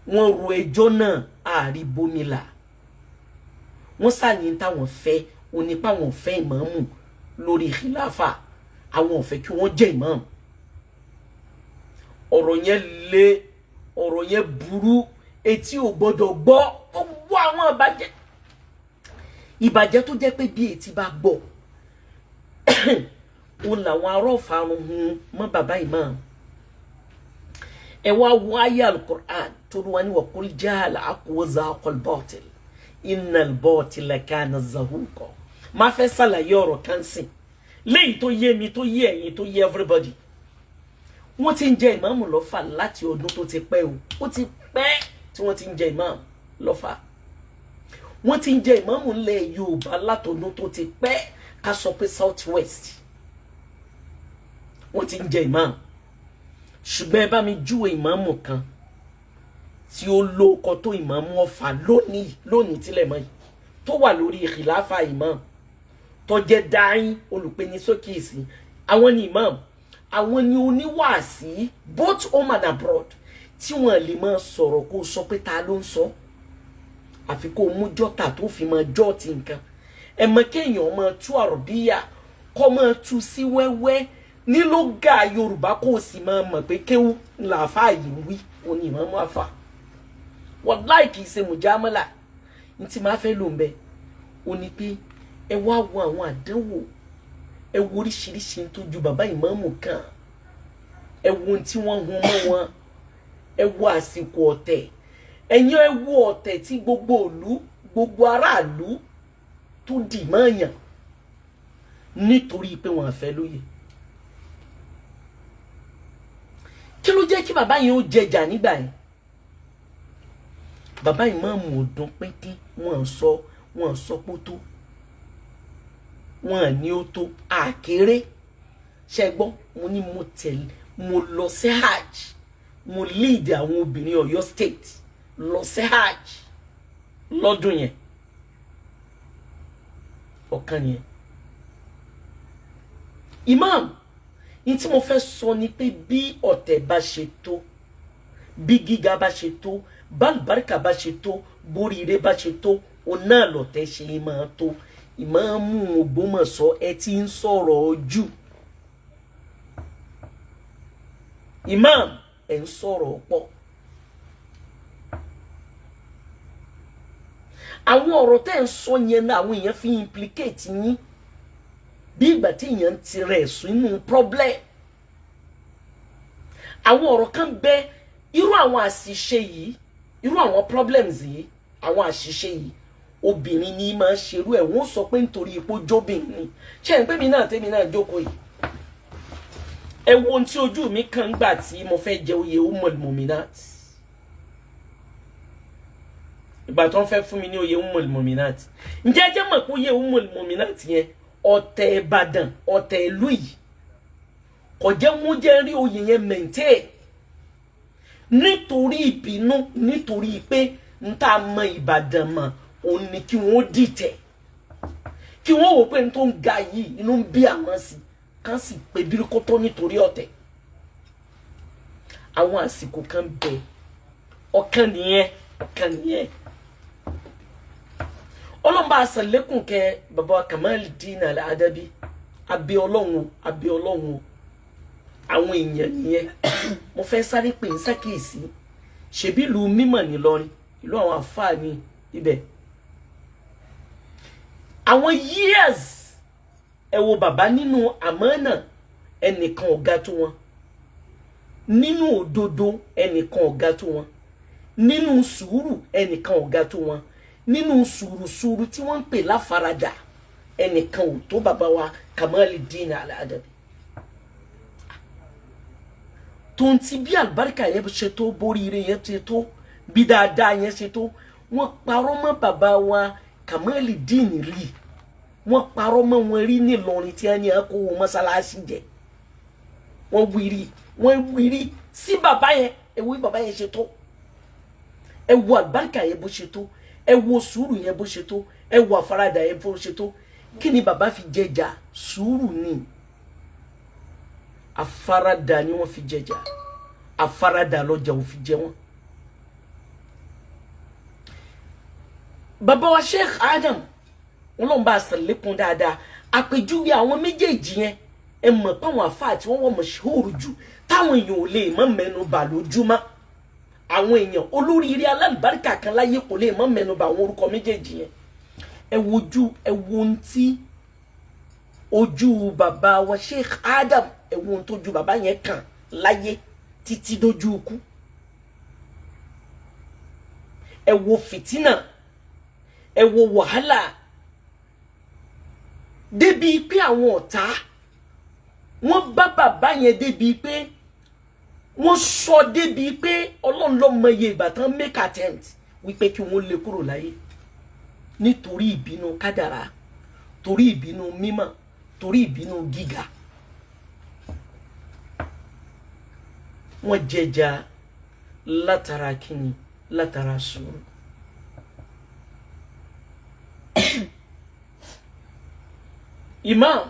Wọ́n ro ẹjọ́ náà, àárí bómìlà. Wọ́n sàní táwọn fẹ́ onípa, àwọn fẹ́ ìmáàmù lórí khilafa, àwọn ò fẹ́ kí wọ́n jẹ́ ìmáàmù. Ọ̀rọ̀ yẹn le, ọ̀rọ̀ yẹn burú, etí ò gbọ́dọ̀ gbọ́. Gbogbo àwọn ìbàjẹ́ ìbàjẹ́ tó jẹ́ pé bí etí bá gbọ́, òun làwọn arọ́ọ̀farun hun mọ́ bàbá ìmáàmù. Ẹ wá wo ayé Alukur'an tó ní wọn ní wa qul ja'al haqqu wa zahaqal batil innal batila kana zahuqa. Máa fẹ́ ṣàlàyé ọ̀rọ̀ kan sìn léyìí tó yé mi, tó yé ẹ̀yin, tó yé everybody. Wọ́n ti ń jẹ ìmáàmù lọ́fà láti ọdún tó ti pẹ́ o. Ó ti pẹ́ tí wọ́n ti ń jẹ ìmáàmù lọ́fà. Wọ́n ti ń jẹ ìmáàmù ńlẹ̀ Yorùbá látọdún tó ti pẹ́. Ká sọ pé South West, wọ́n ti ń jẹ ìmáàmù, ṣùgbọ́n ẹ bá mi júwe ìmáàmù kan tí ó lóko tó ìmáàmù Ọ̀fà lónìí lónìí tílẹ̀ mọ́ yìí, tó wà lórí ìkhìláfà ìmáàmù, tó jẹ́ dáín olùpẹ̀ni sókèsì. Àwọn ni ìmáàmù, àwọn ni oníwàásí, both home and abroad, tí wọ́n lè máa sọ̀rọ̀ kó sọ pé ta ló ń sọ, àfi kó mú jọ́tà tó fi máa jọ́ọ̀tì nǹkan. Ẹ mọ̀ kéèyàn máa tú àròbíyà, kó máa tú sí wẹ́wẹ́ nílògà Yorùbá, kó o sì máa mọ̀ pé kéwú làáfàá yìí ń wí. Òní ìmáàmù àfà, wàláì, kì í ṣe mùjámọ́là. Ní tí máa fẹ́ lò ń bẹ, ó ní pé ẹ wá wo àwọn àdánwò, ẹ wo oríṣiríṣi tó ju bàbá ìmáàmù kan, ẹ wo ohun tí wọ́n hun mọ́ wọn, ẹ wo àsìkò ọ̀tẹ̀ ẹ̀yin, ẹ wo ọ̀tẹ̀ tí gbogbo ìlú, gbogbo aráàlú tó dì mọ́ọ̀yàn nítorí pé wọ́n fẹ́ lóye. Kí ló jẹ́ kí bàbá yẹn ó jẹjà nígbà yẹn? Bàbá ìmáàmù ọdún pínpín, wọ́n sọ pé ó tó, wọ́n ní ó tó àkéré. Ṣe gbọ́? Mo ní mo tẹ̀lé, mo lọ sí hajj, mo lead àwọn obìnrin Ọ̀yọ́ State lọ sí hajj lọ́dún yẹn. Ọ̀kan yẹn, imam ní tí mo fẹ́ sọ ni pé bí ọ̀tẹ̀ bá ṣe tó, bí gíga bá ṣe tó, bálùbáríkà bá ṣe tó, bóríire bá ṣe tó, òun náà lọ̀tẹ̀ ṣe máa tó. Ìmáàmù Ògbómọ̀ṣọ́, ẹ ti ń sọ̀rọ̀ jù. Imam, ẹ ń sọ̀rọ̀ pọ̀. Àwọn ọ̀rọ̀ tẹ́ ń sọ yẹn náà, àwọn èèyàn fi implicate yín bí ìgbà tí èèyàn ń tirẹ̀ sínú problem. Àwọn ọ̀rọ̀ kan bẹ, irú àwọn àṣìṣe yìí, irú àwọn problems yìí, àwọn àṣìṣe yìí, obìnrin ní máa ń ṣerú ẹ̀. Wọ́n sọ pé nítorí ipò jóbìnrin ni. Ṣé ń pè mí náà, tèmi náà jókòó yìí, ẹ wo ohun tí ojú mi kàn gbà tí mo fẹ́ jẹ oyè Ummul Muminat. Ìgbà tó ń fẹ́ fún mi ní oyè Ummul Muminat, ǹjẹ́ ẹ jẹ́ mọ̀ pé oyè Ummul Muminat yẹn, ọ̀tẹ̀ Ìbàdàn, ọ̀tẹ̀ ìlú yìí, kò jẹ́ wọ́n jẹ́ rí oyè yẹn maintain nítorí ìbínú, nítorí pé n tá a mọ Ìbàdàn mọ̀ òun ni kí wọ́n dìtẹ̀, kí wọ́n wò pé n tó ń ga yìí, inú ń bí àwọn sí, kán sì pé bíríkótó nítorí ọ̀tẹ̀. Àwọn àsìkò kan bẹ, ọ̀kan nìyẹn, ọ̀kan nìyẹn. Ọlọ́mọba àṣàlékún kẹ bàbá Kamaldeen Al-Adabi. Abẹ́ Ọlọ́run, abẹ́ Ọlọ́run, àwọn èèyàn nìyẹn. Mo fẹ́ sáré pè ń ṣàkíyèsí. Ṣèbí ìlú mímọ̀ nílọrin, ìlú àwọn àfáà ní ibẹ̀. Àwọn years, ẹ wo bàbá nínú àmánà, ẹnìkan ọ̀gá tó wọn nínú òdodo, ẹnìkan ọ̀gá tó wọn nínú sùúrù, ẹnìkan ọ̀gá tó wọn nínú sùúrùsùúrù tí wọ́n ń pè láfaradà, ẹnìkan ò tó bàbá wa Kamaldeen Al-Adabi. Tó ń ti bí àlùbáríkà yẹn ṣe tó, bóríire yẹn ṣe tó, bí dáadáa yẹn ṣe tó, wọ́n parọ́ mọ́ bàbá wa Kamaldeen rí, wọ́n parọ́ mọ́ wọn rí nílọrin tí wọ́n ní kó wọn mọ́sálásí jẹ. Wọ́n wíri, wọ́n wíri sí bàbá yẹn. Ẹ wo bí bàbá yẹn ṣe tó, ẹ wo àlùbáríkà yẹn bó ṣe tó, ẹ wo sùúrù yẹn bó ṣe tó, ẹ wo àfaradà yẹn bó ṣe tó. Kí ni bàbá fi jẹjà? Sùúrù ni, àfaradà ni wọ́n fi jẹjà, àfaradà lọ́jà ò fi jẹ wọ́n. Bàbá wa Sheikh Adam, wọn lọ́n bá a sàlékún dáadáa. Àpèjúwe àwọn méjèèjì yẹn, ẹ mọ̀ pé àwọn àfáà tí wọ́n wọ̀ mọ̀ṣúrù jù táwọn èèyàn ò lè mọ̀ mẹ́nu bà lójúmọ́, àwọn èèyàn olóríire alálùbáríkà kan láyé kò lè mọ̀ mẹ́nu bà àwọn orúkọ méjèèjì yẹn. Ẹ wojú, ẹ wo ohun tí ojú bàbá wa Sheikh Adam, ẹ wo ohun tójú bàbá yẹn kàn láyé títí dójú ikú. Ẹ wo fìtínà, ẹ wo wàhálà, débi pé àwọn ọ̀tá wọ́n bá bàbá yẹn, débi pé wọ́n sọ, débi pé Ọlọ́run ló mọ iye ìgbà tán make attempt wípé kí wọ́n lé kúrò láyé nítorí ìbínú kádàrá, torí ìbínú mímọ́, torí ìbínú gíga. Wọ́n jẹja látara kíni? Látara sùúrù. Imam,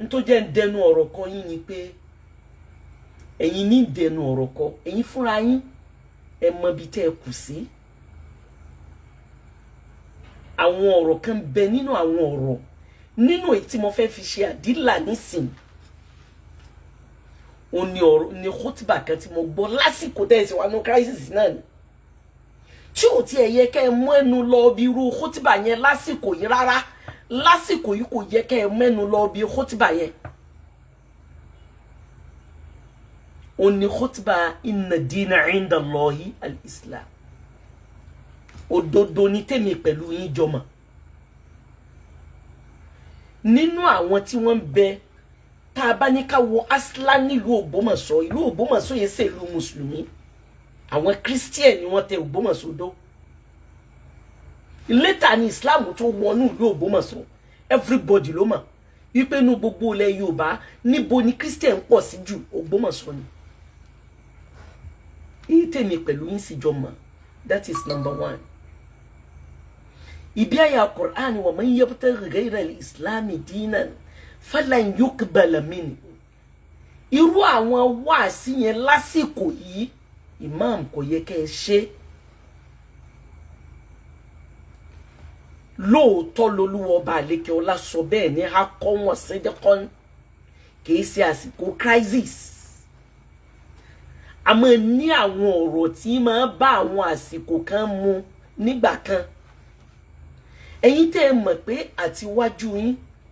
ntó jẹ́ ń dẹnu ọ̀rọ̀ kọ yín ni pé ẹ̀yin ní dẹnu ọ̀rọ̀ kọ ẹ̀yin fúnra yín, ẹ mọ ibi tẹ́ ẹ kù sí. Àwọn ọ̀rọ̀ kan bẹ nínú àwọn ọ̀rọ̀ nínú èyí tí mo fẹ́ fi ṣe àdílà nísìn, ó ní ọ̀rọ̀ ní khutba kan tí mo gbọ́ lásìkò tẹ́ ẹ sì wà ní crisis náà ni, tí ò tiẹ̀ yẹ kẹ́ ẹ mú ẹnu lọ bí irú khutba yẹn lásìkò yìí rárá. Lásìkò yìí kò yẹ kẹ́ ẹ mẹ́nu lọ bí khutba yẹn. Ó ní khutba inna dina inda Allahi al-Islam. Òdodo ní tèmi pẹ̀lú yín jọmọ̀ nínú àwọn tí wọ́n ń bẹ. Tá a bá ní ká wo aslan nílùú Ògbómọ̀ṣọ́, ìlú Ògbómọ̀ṣọ́ yẹn ṣe ìlú mùsùlùmí, àwọn christian ni wọ́n tẹ Ògbómọ̀ṣọ́ dó. Later ni Islam tó wọnú ìlú Ògbómọ̀ṣọ́. Everybody ló mọ̀ wípé inú gbogbo ilẹ̀ Yorùbá, níbo ni christian pọ̀ sí jù? Ògbómọ̀ṣọ́ ni. Èyí tèmi pẹ̀lú yín sì jọ mọ̀, that is number one. Ibi àyà Qur'an, wa man yabtaghi ghayra al-islami dinan falan yuqbala minhu. Irú àwọn wáàsí yẹn lásìkò yìí, imam, kò yẹ kẹ́ ẹ ṣe. Lóòótọ́ lolúwa ọba àlékè ọlá sọ bẹ́ẹ̀ ní akọ́ wọn sídẹ́kọ́n, kìí ṣe àsìkò crisis. A máa ní àwọn ọ̀rọ̀ tí máa bá àwọn àsìkò kan mu nígbà kan. Ẹ̀yin tẹ́ ẹ mọ̀ pé àtiwájú yín,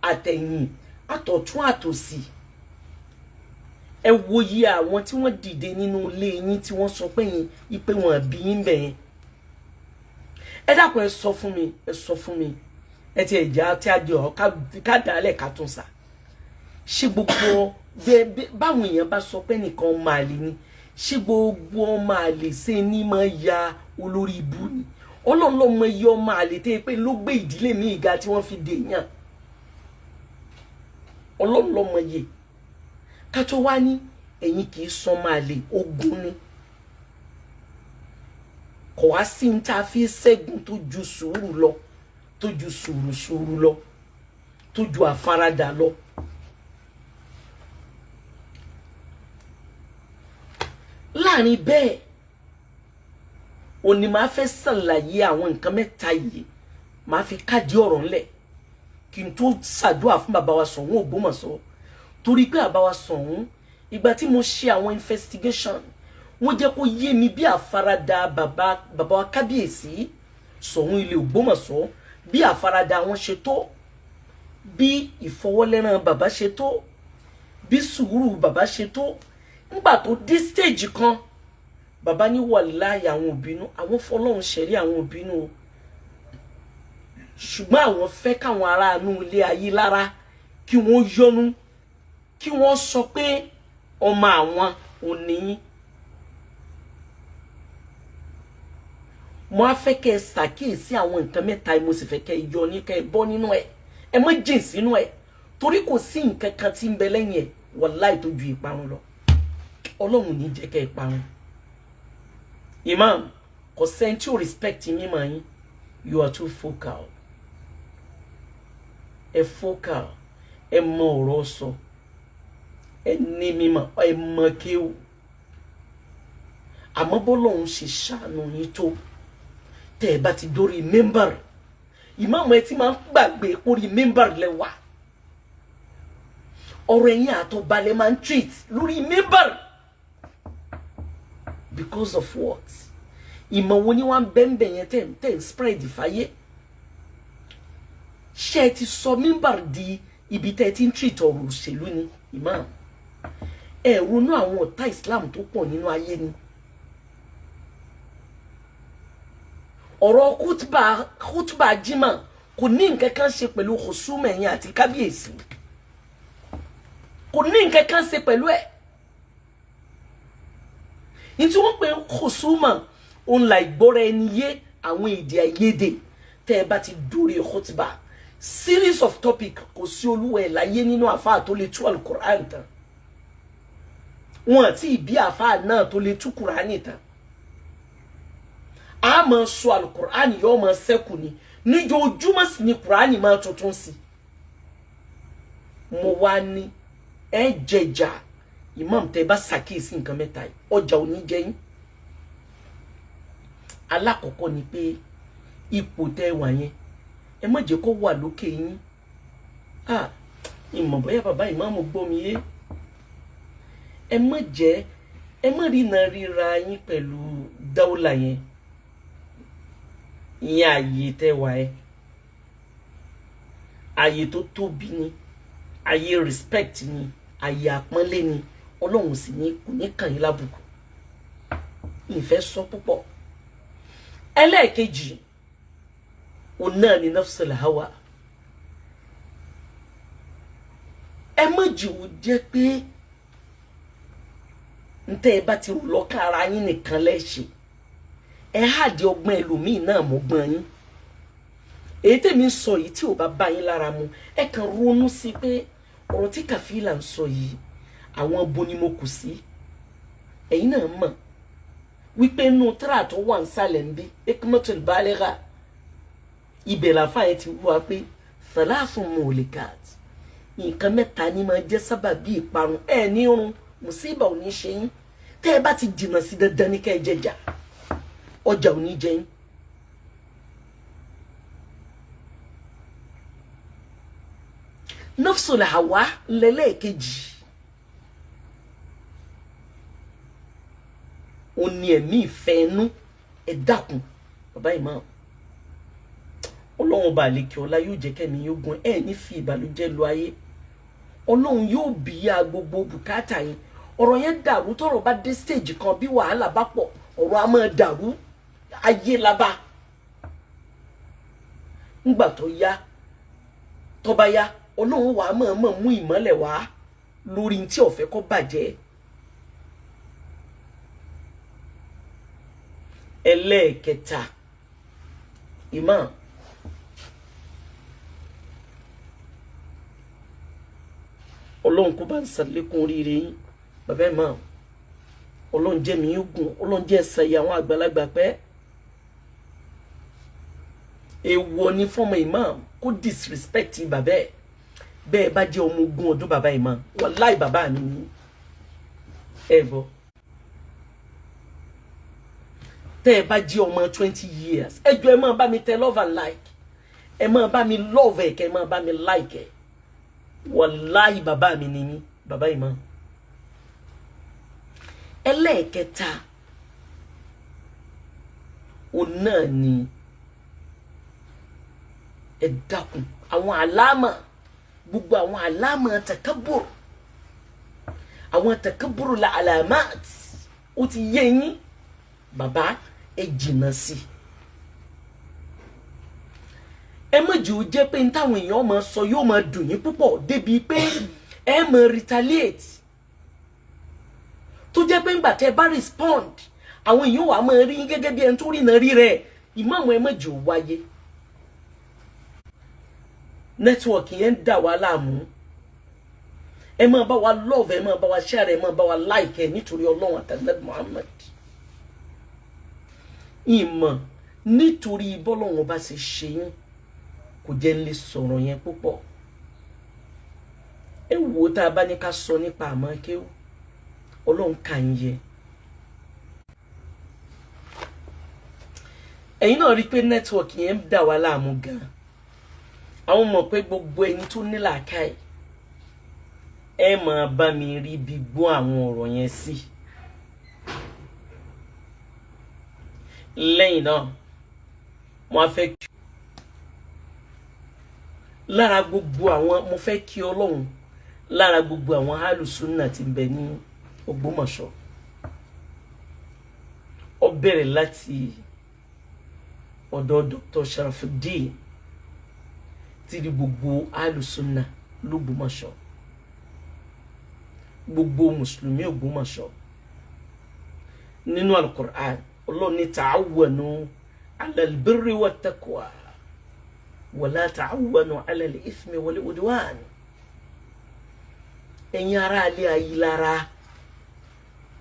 àtẹ̀yìn, àtọ̀tún, àtòsì, ẹ wòye àwọn tí wọ́n dìde nínú ilé yín tí wọ́n sọ pé yín ipe wọn bí yín bẹ̀ yẹn. Ẹ dákun, ẹ sọ fún mi, ẹ sọ fún mi, ẹ ti ẹ̀já tí a di ọ̀ ká dàálẹ̀ ká tún sà ṣé gbogbo báwọn èèyàn bá sọ pé nìkan ọmọ àlè ni, ṣé gbogbo ọmọ àlè ṣe ní máa ya olórí ibú ni? Ọlọ́run ló mọ iye ọmọ àlè tẹ́ pé ló gbé ìdílé mi ìga tí wọ́n fi dè yàn. Ọlọ́run ló mọ iye. Ká tó wá ní ẹ̀yin kì í sọ ọmọ àlè, ogun ni. Kò wá sí ní tá a fi ṣẹ́gun tó ju sùúrù lọ, tó ju sùúrù sùúrù lọ, tó ju àfaradà lọ. Láàrin bẹ́ẹ̀ òní máa fẹ́ ṣàlàyé àwọn nǹkan mẹ́ta yìí, máa fi káàdì ọ̀rọ̀ ńlẹ̀ kí n tó ṣàdúrà fún bàbá wa Ṣọ̀ún Ògbómọ̀ṣọ́. Torí pé bàbá wa Ṣọ̀ún, ìgbà tí mo ṣe àwọn investigation, wọ́n jẹ́ kó yé mi bí àfaradà bàbá wa kábíyèsí Ṣọ̀ún ilé Ògbómọ̀ṣọ́, bí àfaradà wọn ṣe tó, bí ìfọwọ́lẹ́rán bàbá ṣe tó, bí sùúrù bàbá ṣe tó. Nígbà tó dé stage kan, bàbá ní wàláhì àwọn òbínú, àwọn fọlọ́run ṣẹ̀rí, àwọn òbínú o, ṣùgbọ́n àwọn fẹ́ káwọn aráàánú ilé ayé lára kí wọ́n yọ́nú, kí wọ́n sọ pé ọmọ àwọn ò níyìn. Mo á fẹ́ kẹ́ ẹ ṣàkíyèsí àwọn nǹkan mẹ́ta, mo sì fẹ́ kẹ́ ẹ yọ ní kẹ́ ẹ bọ́ nínú ẹ̀, ẹ má jìn sínú ẹ̀, torí kò sí nǹkan kan tí ń bẹ lẹ́yìn ẹ̀ wàláhì tó ju ìparun lọ. Ọlọ́run ní jẹ́ kẹ́ ẹ parun. Imam, kò sẹ́ni tí ò respect mímọ̀ yín. You are too focal. Ẹ fọ́kà, ẹ mọ ọ̀rọ̀ sọ, ẹ ní mímọ̀, ẹ mọ kéwù. Àmọ́ bọ́lọ́hún ṣe ṣàánú yín tó, tẹ́ ẹ bá ti dórí mímbàr, ìmáàmù, ẹ ti máa ń gbàgbé orí mímbàr lẹ́wà. Ọ̀rọ̀ ẹ̀yìn àtọ̀balẹ̀ máa ń treat lórí mímbàr because of what? Ìmọ̀ wo ni wọ́n bẹ́ẹ̀ yẹn tẹ̀ ń spread fáyé? Ṣé ẹ ti sọ mímbàr di ibi tẹ́ ẹ ti ń treat ọ̀rọ̀ òṣèlú ni, ìmáàmù? Ẹ ronú àwọn ọ̀tá Islam tó pọ̀ nínú ayé ni. Ọ̀rọ̀ kútùbà jimá kò ní nǹkan kan ṣe pẹ̀lú kòsúmọ̀ ẹ̀yìn àti kábíyèsí, kò ní nǹkan kan ṣe pẹ̀lú ẹ̀. Ní tí wọ́n pè kòsúmọ̀ òun là ìgbọ́ra ẹni yé, àwọn èdè àìyedè. Tẹ́ ẹ bá ti dórí kútùbà, series of topic, kò sí olúwa ẹ̀ láyé nínú àfáà tó lè tú alukur'an tán. Wọn àti ìbí àfáà náà tó lè tú kùránì tán. A máa sọ alukur'ani, yóò máa ṣẹ́kù ni, níjojúmọ́ sì ni kùránì máa tuntun sí. Mo wá ní ẹ jẹjà, imam, tẹ bá ṣàkíyèsí nǹkan mẹ́ta yìí, ọjà ò ní jẹ yín. Alákọ̀ọ́kọ́ ni pé ipò tẹ́ wà yẹn, ẹ má jẹ́ kó wà lókè yín. Ah, ìmọ̀ bóyá bàbá ìmáàmù gbọ́ mi yé. Ẹ má jẹ́ ẹ má rí iná ríra yín pẹ̀lú dáwọ́là yẹn, ìyẹn ààyè tẹ́ wà ẹ́. Ààyè tó tóbi ni, ààyè respect ni, ààyè àpọ́nlé ni. Ọlọ́run sì ní kò ní kàn yín lábùkù. Ìfẹ́ sọ púpọ̀. Ẹlẹ́ẹ̀kejì, òun náà ni nafsul hawa. Ẹ má jẹ́ ó jẹ́ pé ntẹ́ ẹ bá ti rò lọ́kàn ara yín nìkan lẹ́ṣẹ̀. Ẹ háàdì ọgbọ́n ẹlòmíì náà mọ́gbọ́n yín. Èyí tèmi ń sọ yìí, tí ò bá bá yín lára mu, ẹ kàn ronú sí pé ọ̀rọ̀ tí Kàfílà ń sọ yìí, àwọn bo ni mo kù sí. Ẹ̀yin náà mọ̀ wípé inú tíra tó wà nísàlẹ̀ ń bí Hikmatul Baligha, ibẹ̀ làfà yẹn ti wá pé thalathun muhlikat, nǹkan mẹ́ta ni máa jẹ́ sábàbí ìparun. Ẹ̀ ní irun mùsíbà ò ní ṣe yín. Tẹ́ ẹ bá ti jìnnà sí, dandan ní kẹ́ ẹ jẹjà, ọjà ò ní jẹ yín. Nafsul hawa lẹ́lẹ́ẹ̀kejì, ó ní ẹ̀mí ìfẹ́ inú. Ẹ dákun, bàbá ìmáàmù, ọlọ́run ọba àlekè ọlá yóò jẹ́ kẹ́mi yóò gun ẹ̀ ní fi ìbànújẹ́ lọ ayé. Ọlọ́run yóò bí ya gbogbo bùkátà yín. Ọ̀rọ̀ yẹn dàrú, tọ́rọ̀ bá dé stage kan, bí wàhálà bá pọ̀, ọ̀rọ̀ á máa dàrú. Ayé la bá ńgbà tó yá, tó bá yá, ọlọ́run wàá mọ̀ọ́mọ̀ mú ìmọ́lẹ̀ wá lórí tí ó fẹ́ kó bàjẹ́. Ẹlẹ́ẹ̀kẹta, imam, ọlọ́run kó bá ń sàlékún oríire yín, bàbá imam. Ọlọ́run jẹ́ mi gùn, ọlọ́run jẹ́ ẹ̀sẹ̀ àwọn àgbàlagbà pẹ́. Èèwọ̀ ni fọ́mọ imam kó disrespect bàbá ẹ̀. Bẹ́ẹ̀ bá jẹ́ ọmọ 20 ọdún, bàbá imam, wàláì bàbá mi ni ẹ gbọ́. Tẹ́ ẹ bá jẹ́ ọmọ 20 years, ẹ jọ̀ọ́, ẹ máa bá mi tẹ love and like, ẹ máa bá mi love ẹ, kẹ́ ẹ máa bá mi like ẹ. Wàláì bàbá mi ni mí, bàbá imam. Ẹlẹ́ẹ̀kẹta, òun náà ni ẹ dákun, àwọn àlámà, gbogbo àwọn àlámà takabur, àwọn takabur la alamat, ó ti yé yín bàbá, ẹ jìnnà sí i. Ẹ má jẹ́ ó jẹ́ pé n táwọn èèyàn máa sọ yóò máa dùn yín púpọ̀ débi pé ẹ máa retaliate, tó jẹ́ pé ńgbà tẹ́ bá respond, àwọn èèyàn wà máa rí yín gẹ́gẹ́ bí ẹni tó rí náà rí rẹ̀. Ìmáàmù, ẹ má jẹ́ ó wáyé. Nẹ́tíwọ̀kì yẹn ń dà wá láàmú. Ẹ máa bá wa love, ẹ máa bá wa share, ẹ máa bá wa like ẹ nítorí Ọlọ́run àtàlẹ́ Muhammad. Ìmọ̀ nítorí bọ́lọ́run bá ṣe ṣe yín kò jẹ́ ń lè sọ̀rọ̀ yẹn púpọ̀. Ẹ wò ó, tá a bá ní ká sọ nípa àmọ́ kéwú, Ọlọ́run kà ń yẹ. Ẹ̀yin náà rí i pé network yẹn ń dà wá láàmú gan-an. Àwọn mọ̀ pé gbogbo ẹni tó ní làákàyè, ẹ máa bá mi rí bí gbọ́ àwọn ọ̀rọ̀ yẹn sí. Lẹ́yìn náà, mo á fẹ́ kí lára gbogbo àwọn, mo fẹ́ kí Ọlọ́run lára gbogbo àwọn alùsùnà tí ń bẹ ní Ògbómọ̀ṣọ́. Ó bẹ̀rẹ̀ láti ọ̀dọ̀ Dr. Sharafuddin tí di gbogbo alùsùnà l'Ògbómọ̀ṣọ́, gbogbo mùsùlùmí Ògbómọ̀ṣọ́. Nínú Al-Qur'an, Ọlọ́run ní ta'awwanu 'ala al-birri wat-taqwa wala ta'awwanu 'ala al-ithmi wal-'udwan. Ẹ̀yin ará alẹ́ Ayílára,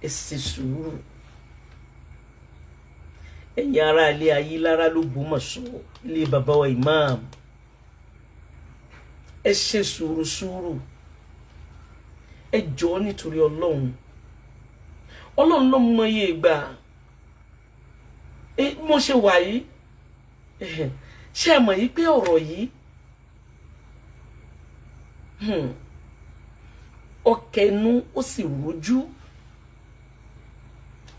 ẹ ṣe sùúrù. Ẹ̀yin ará alẹ́ Ayílára l'Ògbómọ̀ṣọ́, ilé bàbá wa imam, ẹ ṣe sùúrù sùúrù. Ẹ jọ̀ọ́, nítorí Ọlọ́run, Ọlọ́run ló mọ iye ìgbà mo ṣe wà yìí. Ṣé ẹ mọ̀ yìí pé ọ̀rọ̀ yìí, ọkẹnu ó sì rújú,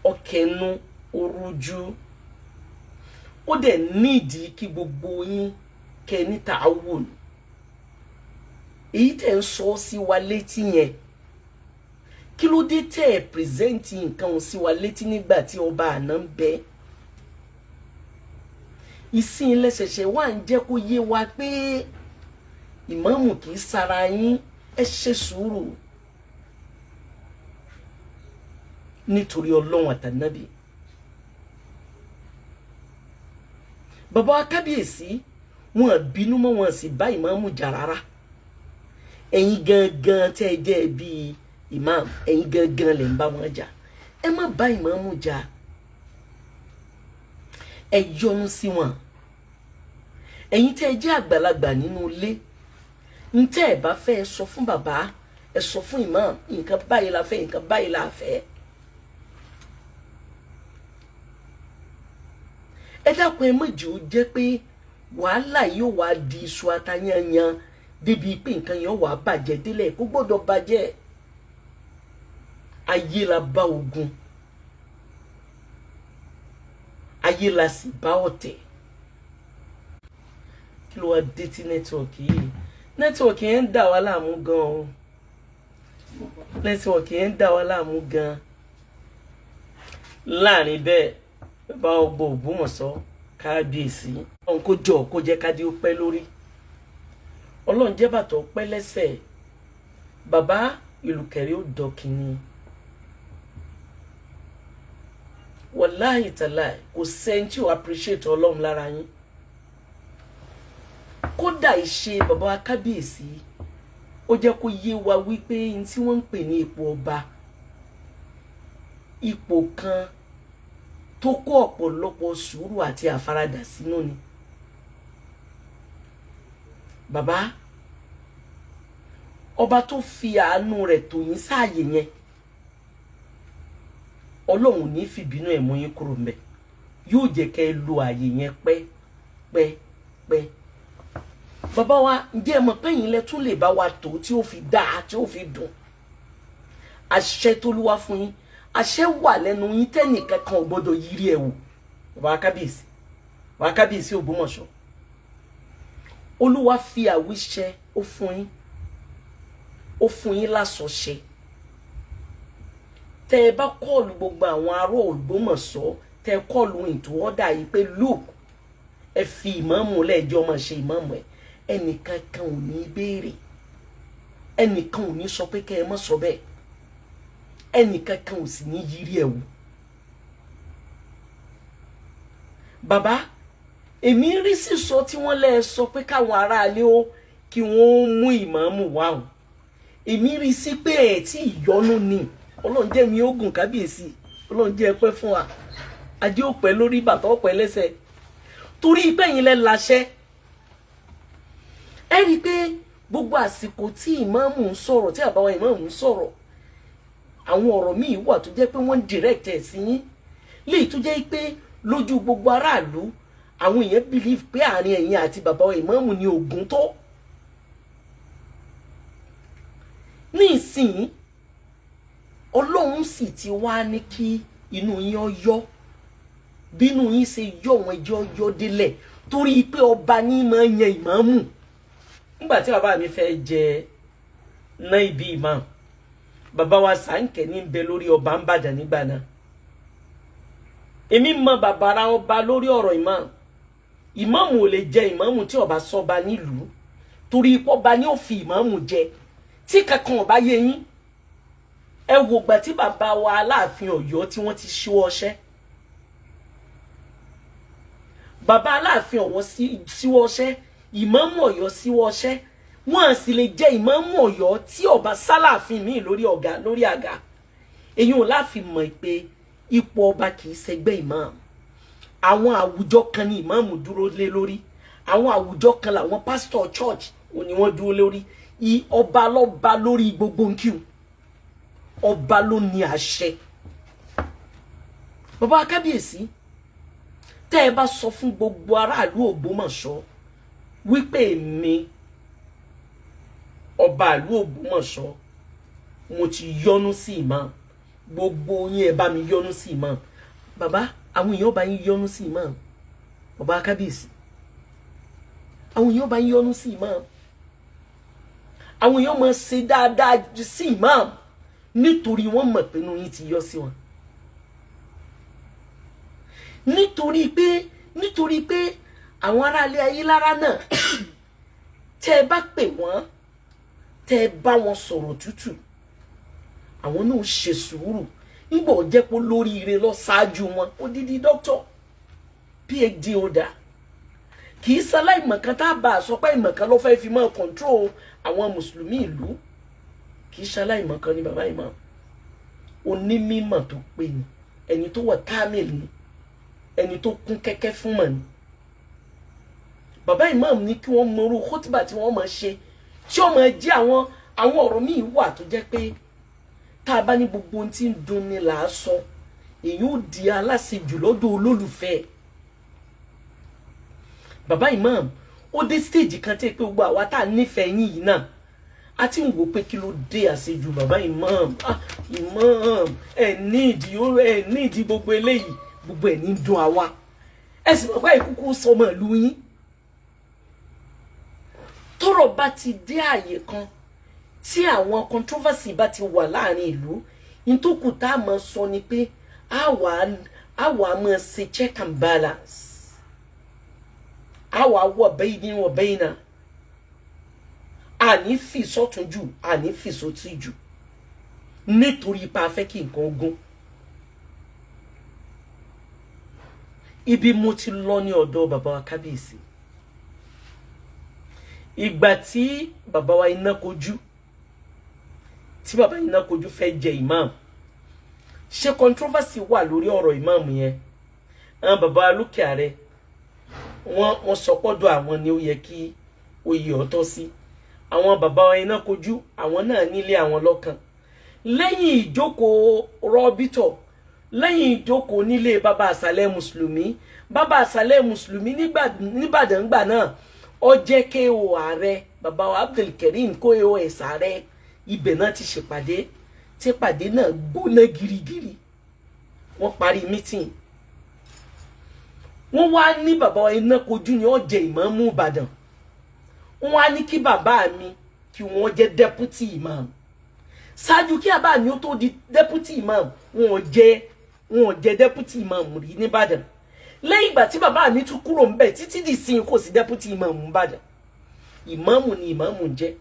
ọkẹnu ó rújú, ó dẹ̀ nídìí kí gbogbo yín kẹ ní ta'awun. Èyí tẹ̀ ń sọ sí wa létí yẹn, kí ló dé tẹ́ ẹ̀ present nǹkan sí wa létí nígbà tí ọba àná ń bẹ? Ìsìn lẹ́sẹ̀ṣẹ̀ wà ń jẹ́ kó yé wa pé ìmáàmù kì í sara yín. Ẹ ṣe sùúrù nítorí Ọlọ́run àtànábì. Bàbá wa kábíyèsí, wọn bínú mọ́, wọn sì bá ìmáàmù jà rárá. Ẹ̀yin gangan tẹ́ ẹ jẹ́ bíi ìmáàmù, ẹ̀yin gangan lè ń bá wọn jà. Ẹ má bá ìmáàmù jà, ẹ yọ́nú sí wọn. Ẹ̀yin tẹ́ ẹ jẹ́ àgbàlagbà nínú ilé, ntẹ́ ẹ bá fẹ́, ẹ sọ fún bàbá, ẹ sọ fún ìmáàmù, nǹkan báyìí la fẹ́, nǹkan báyìí la fẹ́. Ẹ dákun, ẹ má jẹ́ ó jẹ́ pé wàhálà yóò wá di iṣu atayanyan débi pé nǹkan yẹn wàá bàjẹ́ délẹ̀. Kó gbọ́dọ̀ bàjẹ́. Ayé la bá ogun, ayé la sì bá ọ̀tẹ̀. Kí ló wá dé tí network yìí, network yẹn ń dà wá láàmú gan o? Network yẹn ń dà wá láàmú gan. Láàrin bẹ́ẹ̀, bàbá ọgbọ Ògbómọ̀ṣọ́, kábíyèsí, Ọlọ́run kó jọ kó jẹ́ kádé ó pẹ́ lórí, Ọlọ́run jẹ́ bàtọ̀ pẹ́ lẹ́sẹ̀. Bàbá, ìlùkẹ̀rẹ́ ó dọ̀kìnní. Wàláhì tàláì, kò sẹ́ni tí ò appreciate Ọlọ́run lára yín. Kódà ìṣe bàbá kábíyèsí, ó jẹ́ kó yé wa wípé n tí wọ́n ń pè ní ipò ọba, ipò kan tó kó ọ̀pọ̀lọpọ̀ sùúrù àti àfaradà sínú ni. Bàbá ọba tó fi àánú rẹ̀ tò yín sáàyè yẹn, Ọlọ́run ní fìbínú ẹ̀ mú yín kúrò mbẹ̀, yóò jẹ́ kẹ́ ẹ lo ààyè yẹn pẹ́ pẹ́ pẹ́. Bàbá wa, ǹjẹ́ ẹ mọ̀ pé ẹ̀yin lẹ tún lè bá wa tó tí ó fi dáa, tí ó fi dùn? Àṣẹ t'Olúwa fún yín, àṣẹ wà lẹ́nu yín tẹ́nìkan kan ò gbọ́dọ̀ yírí ẹ̀ wò. Bàbá kábíyèsí, bàbá kábíyèsí Ògbómọ̀ṣọ́, Olúwa fi àwíṣẹ ó fún yín, ó fún yín lásọṣẹ. Tẹ ẹ bá call gbogbo àwọn ará Ògbómọ̀ṣọ́, tẹ ẹ call into order yìí pé look, ẹ fi ìmáàmù lẹ́ẹ̀jọ́ máa ṣe ìmáàmù ẹ, ẹnìkan kan ò ní béèrè, ẹnìkan ò ní sọ pé kẹ́ ẹ má sọ bẹ́ẹ̀, ẹnìkan kan ò sì ní yírí ẹ wò. Bàbá, èmi rí sísọ tí wọ́n lẹ́ sọ pé káwọn aráalé ó kí wọ́n mú ìmáàmù wá o. Èmi rí sí pé ẹ̀ tí ìyọnu ni. Ọlọ́run jẹ́ mi ogun kábíyèsí, Ọlọ́run jẹ́ ẹ pẹ́ fún wa, ajé ò pẹ́ lórí, bàtà ọ̀pẹ́ lẹ́sẹ̀, torí pé ẹ̀yin lẹ láṣẹ. Ẹ rí i pé Gbogbo àsìkò tí ìmáàmù ń sọ̀rọ̀, tí àbáwá ìmáàmù ń sọ̀rọ̀, àwọn ọ̀rọ̀ míì wà tó jẹ́ pé wọ́n ń direct ẹ̀ sí yín, léyìí tó jẹ́ pé lójú gbogbo aráàlú, àwọn èèyàn believe pé àárín ẹ̀yin àti bàbá ìmáàmù ni ògùn tó. Ní ìsìn, Ọlọ́run sì ti wá ní kí inú yín ó yọ. Bínú yín ṣe yọ wọn, ẹjọ́ yọ délẹ̀, torí pé ọba ní máa ń yan ìmáàmù. Nígbà tí bàbá mi fẹ́ jẹ ná ibi ìmáàmù, bàbá wa Sànkẹ́ ní bẹ lórí ọba ń bàjẹ́ nígbà náà. Èmi mọ bàbára ọba lórí ọ̀rọ̀ ìmáàmù. Ìmáàmù ò lè jẹ ìmáàmù tí ọba sọba nílùú, torí ipò ọba ní ó fi ìmáàmù jẹ. Tí kankan ọba yé yín, ẹ wò gbà tí bàbá wa Aláàfin Ọ̀yọ́ tí wọ́n ti ṣíwọ́ ọṣẹ́. Bàbá Aláàfin Ọ̀wọ́ síwọ́ ọṣẹ́, ìmáàmù Ọ̀yọ́ síwọ́ ọṣẹ́. Wọ́n sì lè jẹ ìmáàmù Ọ̀yọ́ tí ọba sálàfin míì lórí ọ̀gá lórí àga. Èyí ò láfi mọ̀ pé ipò ọba kì í ṣẹgbẹ́ ìmáàmù. Àwọn àwùjọ kan ní ìmáàmù dúró lé lórí, àwọn àwùjọ kan làwọn pásítọ̀ church ò ní wọ́n dúró lórí. Ọba lọ́ba lórí gbogbo nkíw, ọba ló ní àṣẹ. Bàbá kábíyèsí, tẹ́ ẹ bá sọ fún gbogbo aráàlú Ògbómọ̀ṣọ́ wípé èmi ọba ìlú Ògbómọ̀ṣọ́ mo ti yọ́nú sí ìmáàmù, gbogbo yín ẹ bá mi yọ́nú sí ìmáàmù. Bàbá, àwọn èèyàn bá yín yọ́nú sí ìmáàmù. Bàbá kábíyèsí, àwọn èèyàn bá yín yọ́nú sí ìmáàmù. Àwọn èèyàn máa ṣe dáadáa sí ìmáàmù nítorí wọ́n mọ̀ pé inú yín ti yọ sí wọn, nítorí pé àwọn aráalé Ayílára náà, tẹ́ ẹ bá pè wọ́n, tẹ́ ẹ bá wọn sọ̀rọ̀ tútù, àwọn náà ṣe sùúrù. Nígbà ó jẹ́ pé lóríire lọ ṣáájú wọn, odidi dókítà, PhD holder, kì í ṣaláì mọ̀kan tá a bá a sọ pé ìmọ̀kan ló fẹ́ fi máa control àwọn mùsùlùmí ìlú. Kì í ṣaláì mọ̀kan ni bàbá ìmọ̀, onímọ̀ tó pé ni, ẹni tó wà kámìlì ni, ẹni tó kún kẹ́kẹ́ fún mọ̀ ni. Bàbá ìmáàmù ní kí wọ́n mọrú kótìbà tí wọ́n máa ṣe, tí ó máa jẹ́ àwọn ọ̀rọ̀ míì wà tó jẹ́ pé tá a bá ní gbogbo ohun tí ń dùn ni là á sọ, èyí ò di aláṣejù lọ́dọ̀ olólùfẹ́. Bàbá ìmáàmù, ó dé stage kan tí pé gbogbo àwa tá a nífẹ̀ẹ́ yín yìí náà, a ti ń wò pé kí ló dé àṣejù bàbá ìmáàmù. Ah, ìmáàmù, ẹ ní ìdí, ẹ ní ìdí gbogbo eléyìí, gbogbo ẹ̀ ní dùn àwa. Ẹ sì mọ̀ pé ìkúkú sọmọ ìlú yín. Tọ́rọ̀ bá ti dé àyè kan tí àwọn controversy bá ti wà láàrin ìlú, nítòkù tá a máa sọ ni pé a wà á máa ṣe check and balance, a wà wọ bẹ́yìn wọ bẹ́yìn náà, àní fi sọ́tún jù, àní fi sótì jù, nítorí ipa afẹ́ kí nǹkan gún. Ibi mo ti lọ ní ọ̀dọ̀ bàbá wa kábíyèsí, ìgbà tí bàbá wa iná kojú, tí bàbá iná kojú fẹ́ jẹ ìmáàmù, ṣé controversy wà lórí ọ̀rọ̀ ìmáàmù yẹn? Àwọn bàbá wa lókè ààrẹ, wọ́n sọ pọ́dọ̀ àwọn ni ó yẹ kí oyè ọ̀tọ̀ sí. Àwọn bàbá wa iná kojú, àwọn náà nílé àwọn lọ́kàn. Lẹ́yìn ìjókòó rọ́bítọ̀, lẹ́yìn ìjókòó nílé bàbá àsàlẹ̀ mùsùlùmí, bàbá àsàlẹ̀ mùsùlùmí nígbàdàn gbà náà, ó jẹ́ KO ààrẹ, bàbá wa Abdulkareem KOS ààrẹ, ibẹ̀ náà ti ṣèpàdé, tí pàdé náà gbóná girigiri. Wọ́n parí mítìn, wọ́n wá ní bàbá wa iná kojú ni ó jẹ ìmáàmù Ìbàdàn. Wọ́n wá ní kí bàbá mi kí wọ́n jẹ́ deputy imam. Ṣáájú kí bàbá mi ó tó di deputy imam, wọ́n jẹ́ deputy imam rí nìbàdàn. Lẹ́yìn ìgbà tí bàbá mi tún kúrò ńbẹ̀ títí di sin, kò sí deputy imam nìbàdàn. Ìmáàmù ni ìmáàmù jẹ́.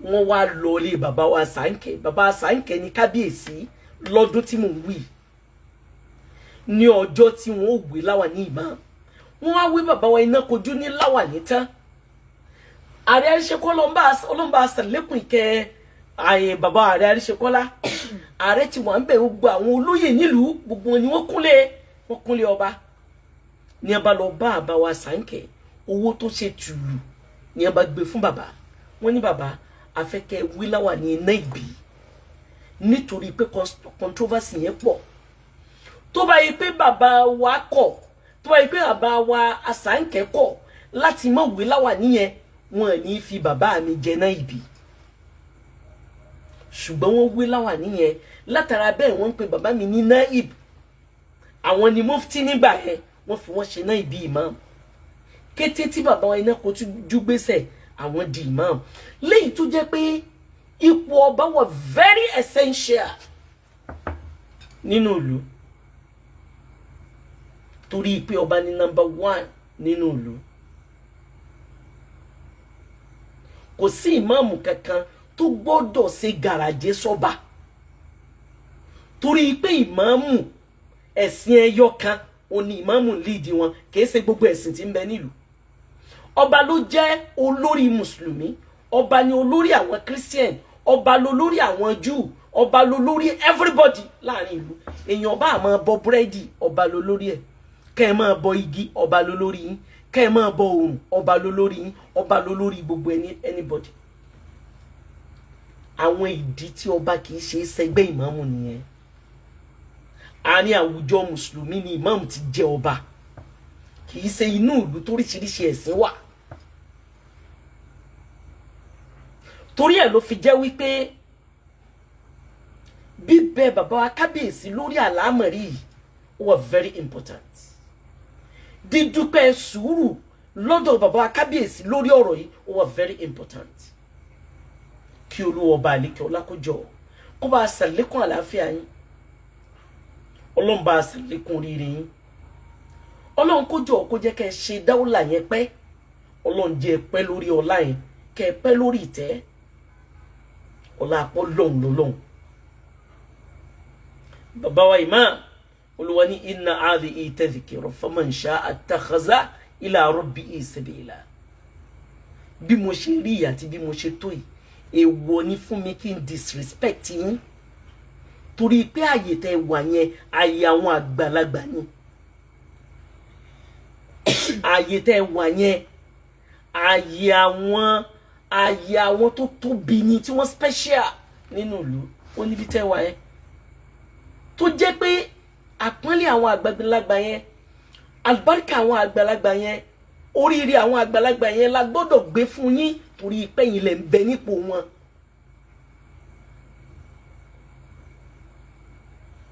Wọ́n wá lọ ilé bàbá wa Sànkẹ́. Bàbá Sànkẹ́ ní kábíyèsí lọ́dún tí mò ń wí, ní ọjọ́ tí wọ́n ó wé láwà ní ìmáàmù. Wọ́n wá wé bàbá wa iná kojú ní láwà ní tán. Ààrẹ Àríṣekọ́lá ọlọ́mọba àṣàlékún ìkẹ́ ààyè bàbá ààrẹ Àríṣekọ́lá. Ààrẹ ti wà ń bẹ̀, gbogbo àwọn olóyè nílùú, gbogbo wọn ni wọ́n kúnlé ọba. Ní ọba lọ bá àbá wa Sànkẹ́, Owó tó ṣe tùlù ni wọ́n bá gbé fún bàbá. Wọ́n ní, "Bàbá, afẹ́kẹ́ wíláwà ní iná ìbí," nítorí pé controversy yẹn pọ̀. Tó bá yẹ pé bàbá wa kọ̀, tó bá yẹ pé bàbá wa Àsáǹkẹ́ kọ̀ láti mọ̀ wé láwà níyẹn, wọn ò ní fi bàbá mi jẹ náà ìbí. Ṣùgbọ́n wọ́n wé láwà níyẹn. Látara bẹ́ẹ̀, wọ́n ń pe bàbá mi ní naib. Àwọn ni mufti nígbà yẹn. Wọ́n fi wọ́n ṣe náà ìbí imam. Kété tí bàbá wa iná kò tún jú gbèsè, àwọn di imam, léyìí tó jẹ́ pé ipò ọba wà very essential nínú ìlú, torí pé ọba ní number one nínú ìlú. Kò sí ìmáàmù kankan tó gbọ́dọ̀ ṣe gàràjé sọ́ba, torí pé ìmáàmù ẹ̀sìn ẹyọ kan òní ìmáàmù líìdì wọn, kìí ṣe gbogbo ẹ̀sìn tí ń bẹ nílùú. Ọba ló jẹ́ olórí mùsùlùmí, ọba ni olórí àwọn Christian, ọba ló lórí àwọn Jew, ọba ló lórí everybody láàrin ìlú. Èèyàn bá máa bọ búrẹ́dì, ọba ló lórí ẹ̀. Kẹ́ ẹ máa bọ igi, ọba ló lórí yín. Kẹ́ ẹ máa bọ òrùn, ọba ló lórí yín. Ọba ló lórí gbogbo ẹni, anybody. Àwọn ìdí tí ọba kì í ṣe é sẹgbẹ́ ìmáàmù nìyẹn. Àárín àwùjọ mùsùlùmí ni ìmáàmù ti jẹ́ ọba, kì í ṣe inú ìlú toríṣiríṣi ẹ̀sìn wà. Torí ẹ̀ ló fi jẹ́ wípé bíbẹ bàbá wa kábíyèsí lórí àlámọ̀rí yìí, ó wà very important. Dídúpẹ́ sùúrù lọ́dọ̀ bàbá wa kábíyèsí lórí ọ̀rọ̀ yìí, ó wà very important. Kí Olúwa ọba àlékè ọlákójọ kó bá a ṣàlékún àlàáfíà yín. Ọlọ́run bá a ṣàlékún oríire yín. Ọlọ́run kó jọ kó jẹ́ kẹ́ ẹ ṣe dáwọ́là yẹn pẹ́. Ọlọ́run jẹ́ ẹ pẹ́ lórí ọlá yẹn, kẹ́ ẹ pẹ́ lórí ìtẹ́ ọlá àpọ̀ lọ́hùn lọ́lọ́hùn. Bàbá wa imam, Olúwa ní inna hadhihi tadhkira faman sha'a ittakhadha ila rabbihi sabila. Bí mo ṣe rí àti bí mo ṣe tó yìí, èèwọ̀ ni fún mi kí n disrespect yín, torí pé àyè tẹ́ wà yẹn, àyè àwọn àgbàlagbà ni. Àyè tẹ́ wà yẹn, àyè àwọn tó tóbi ni, tí wọ́n special nínú ìlú. Ó níbi tẹ́ wà yẹn, tó jẹ́ pé àpọ́nlé àwọn àgbàlagbà yẹn, àlùbáríkà àwọn àgbàlagbà yẹn, oríire àwọn àgbàlagbà yẹn la gbọ́dọ̀ gbé fún yín, torí pé yín lẹ̀ ń bẹ nípò wọn.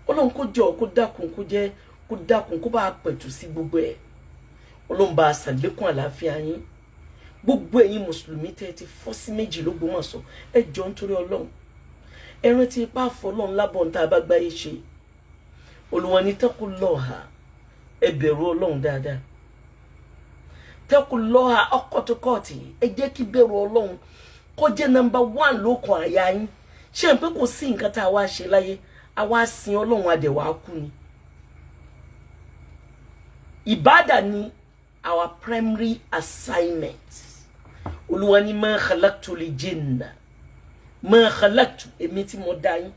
Ọlọ́run kó jọ kó dákun, kó jẹ́ kó dákun, kó bá a pẹ̀tù sí gbogbo ẹ̀. Ọlọ́run bá a ṣàlékún àlàáfíà yín. Gbogbo ẹ̀yin mùsùlùmí tẹ́ ẹ ti fọ́ sí méjì l'Ógbómọ̀ṣọ́, ẹ jọ nítorí Ọlọ́run, ẹ rántí ipá àfọlọ́run lábọ̀ ní tá a bá gbáyé ṣe. Olùwà ní taqullaha, ẹ bẹ̀rù Ọlọ́run dáadáa. Taqullaha ọkọ̀tọ̀kọ̀tì, ẹ jẹ́ kí bẹ̀rù Ọlọ́run kó jẹ́ number one lókàn àyà yín. Ṣé n pé kò sí nǹkan tá a wá ṣe láyé? A wá sin Ọlọ́run, adẹ̀wà kú ni. Ìbádà ni our primary assignment. Olúwa ní ma khalaqtu li jinna, ma khalaqtu, èmi tí mo dá yín,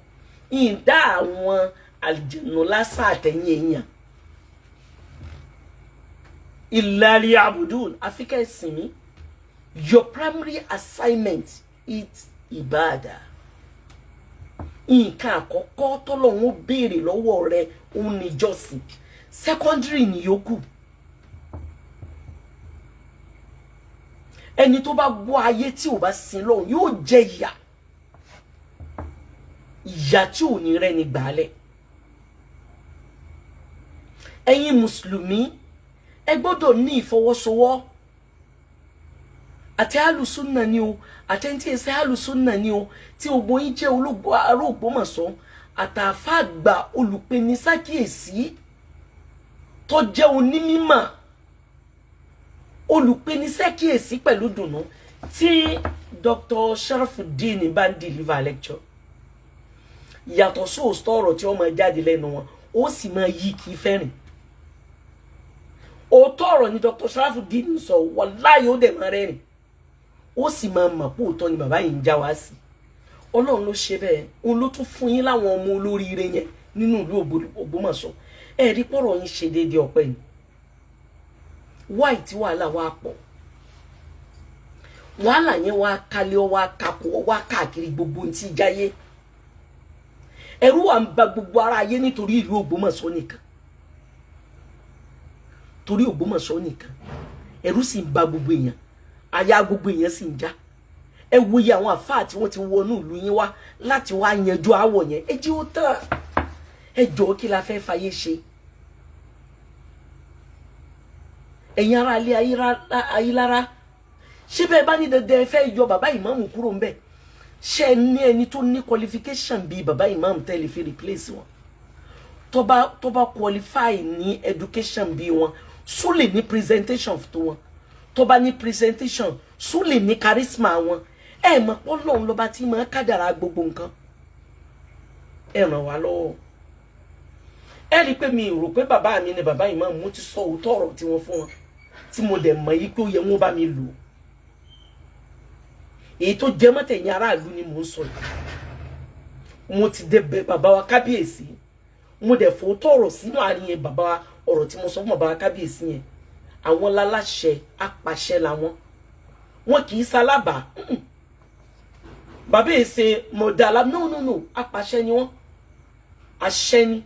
yìí dá àwọn àlùjànnú lásán àtẹ̀yìn èèyàn, illa liya'budun, àfi kẹ́ ẹ sìn mí. Your primary assignment is ìbádà. Nǹkan àkọ́kọ́ tọ́lọ́run ó béèrè lọ́wọ́ rẹ òun níjọ́sìn. Secondary ni yòókù. Ẹni tó bá gbọ́ ayé tí ò bá sin lọ́hùn yóò jẹ ìyà, ìyà tí ò ní rẹ́ni gbàálẹ̀. Ẹ̀yin mùsùlùmí, ẹ gbọ́dọ̀ ní ìfọwọ́sowọ́ àti alùsùnà ni o, àtẹ̀ntì ẹsẹ̀ alùsùnà ni o, tí gbogbo yín jẹ́ ará Ògbómọ̀ṣọ́, àtàfà àgbà olùpẹnisákìyèsí tó jẹ́ onímímọ̀, olùpẹnisákìyèsí pẹ̀lú dùnú. Tí Dr. Sharafuddin bá ń deliver lecture, yàtọ̀ sóòsítọ́ ọ̀rọ̀ tí wọ́n máa jáde lẹ́nu wọn, ó sì máa yí kí fẹ́rìn. Òótọ́ ọ̀rọ̀ ni Dr. Sharafuddin sọ, wàláyé, ó dẹ̀ máa rẹ́rìn, ó sì máa mọ̀ pé òótọ́ ni bàbá yìí ń já wá sí. Ọlọ́run ló ṣe bẹ́ẹ̀, òun ló tún fún yín láwọn ọmọ olóríire yẹn nínú ìlú Ògbómọ̀ṣọ́. Ẹ rí pọ̀rọ̀ yín ṣe déédéé ọpẹ́ ni. Wáì tí wàhálà wà pọ̀. Wàhálà yẹn wá kálé, ọ wá kakọ, ọ wá káàkiri gbogbo ohun tí jáyé. Ẹ̀rù wà ń ba gbogbo ara ayé nítorí ìlú Ògbómọ̀ṣọ́ nìkan, torí Ògbómọ̀ṣọ́ nìkan, ẹ̀rù sì ń ba gbogbo èèyàn, àyà gbogbo èèyàn sì ń já. Ẹ wòye àwọn àfáà tí wọ́n ti wọnú ìlú yín wá láti wá yanjú àwọ̀ yẹn. Ẹ jí ó tán. Ẹ jọ̀ọ́, kí la fẹ́ fàyè ṣe? Ẹ̀yin ará ilé Ayílára, ṣé bẹ́ẹ̀ bá ní dandan ẹ fẹ́ yọ bàbá ìmáàmù kúrò ńbẹ̀, ṣé ẹ ní ẹni tó ní qualification bíi bàbá ìmáàmù tẹ́lẹ̀ fi replace wọn? Tó bá qualify ní education bíi wọn, só lè ní presentation tó wọn? Tó bá ní presentation, só lè ní charisma wọn? Ẹ mọ̀ pé Ọlọ́run lọ́ba tí máa kádàrá gbogbo nǹkan. Ẹ ràn wá lọ́wọ́. Ẹ rí i pé mi rò pé bàbá mi ni bàbá ìmáàmù. Mo ti sọ òótọ́ ọ̀rọ̀ tí wọ́n fún wọn, tí mo dẹ̀ mọ̀ yí pé ó yẹ wọ́n bá mi lò. Èyí tó jẹ́ mọ́tẹ̀yìn aráàlú ni mò ń sọ yìí. Mo ti dé bẹ̀ bàbá wa kábíyèsí, mo dẹ̀ fòótọ́ ọ̀rọ̀ sínú àárín yẹn. Bàbá wa, ọ̀rọ̀ tí mo sọ fún bàbá wa kábíyèsí yẹn, àwọn láláṣẹ apàṣẹ làwọn, wọn kì í sálábà. Bàbá yìí ṣe mọ̀dàlá. No, no, no, apàṣẹ ni wọ́n, àṣẹ ni.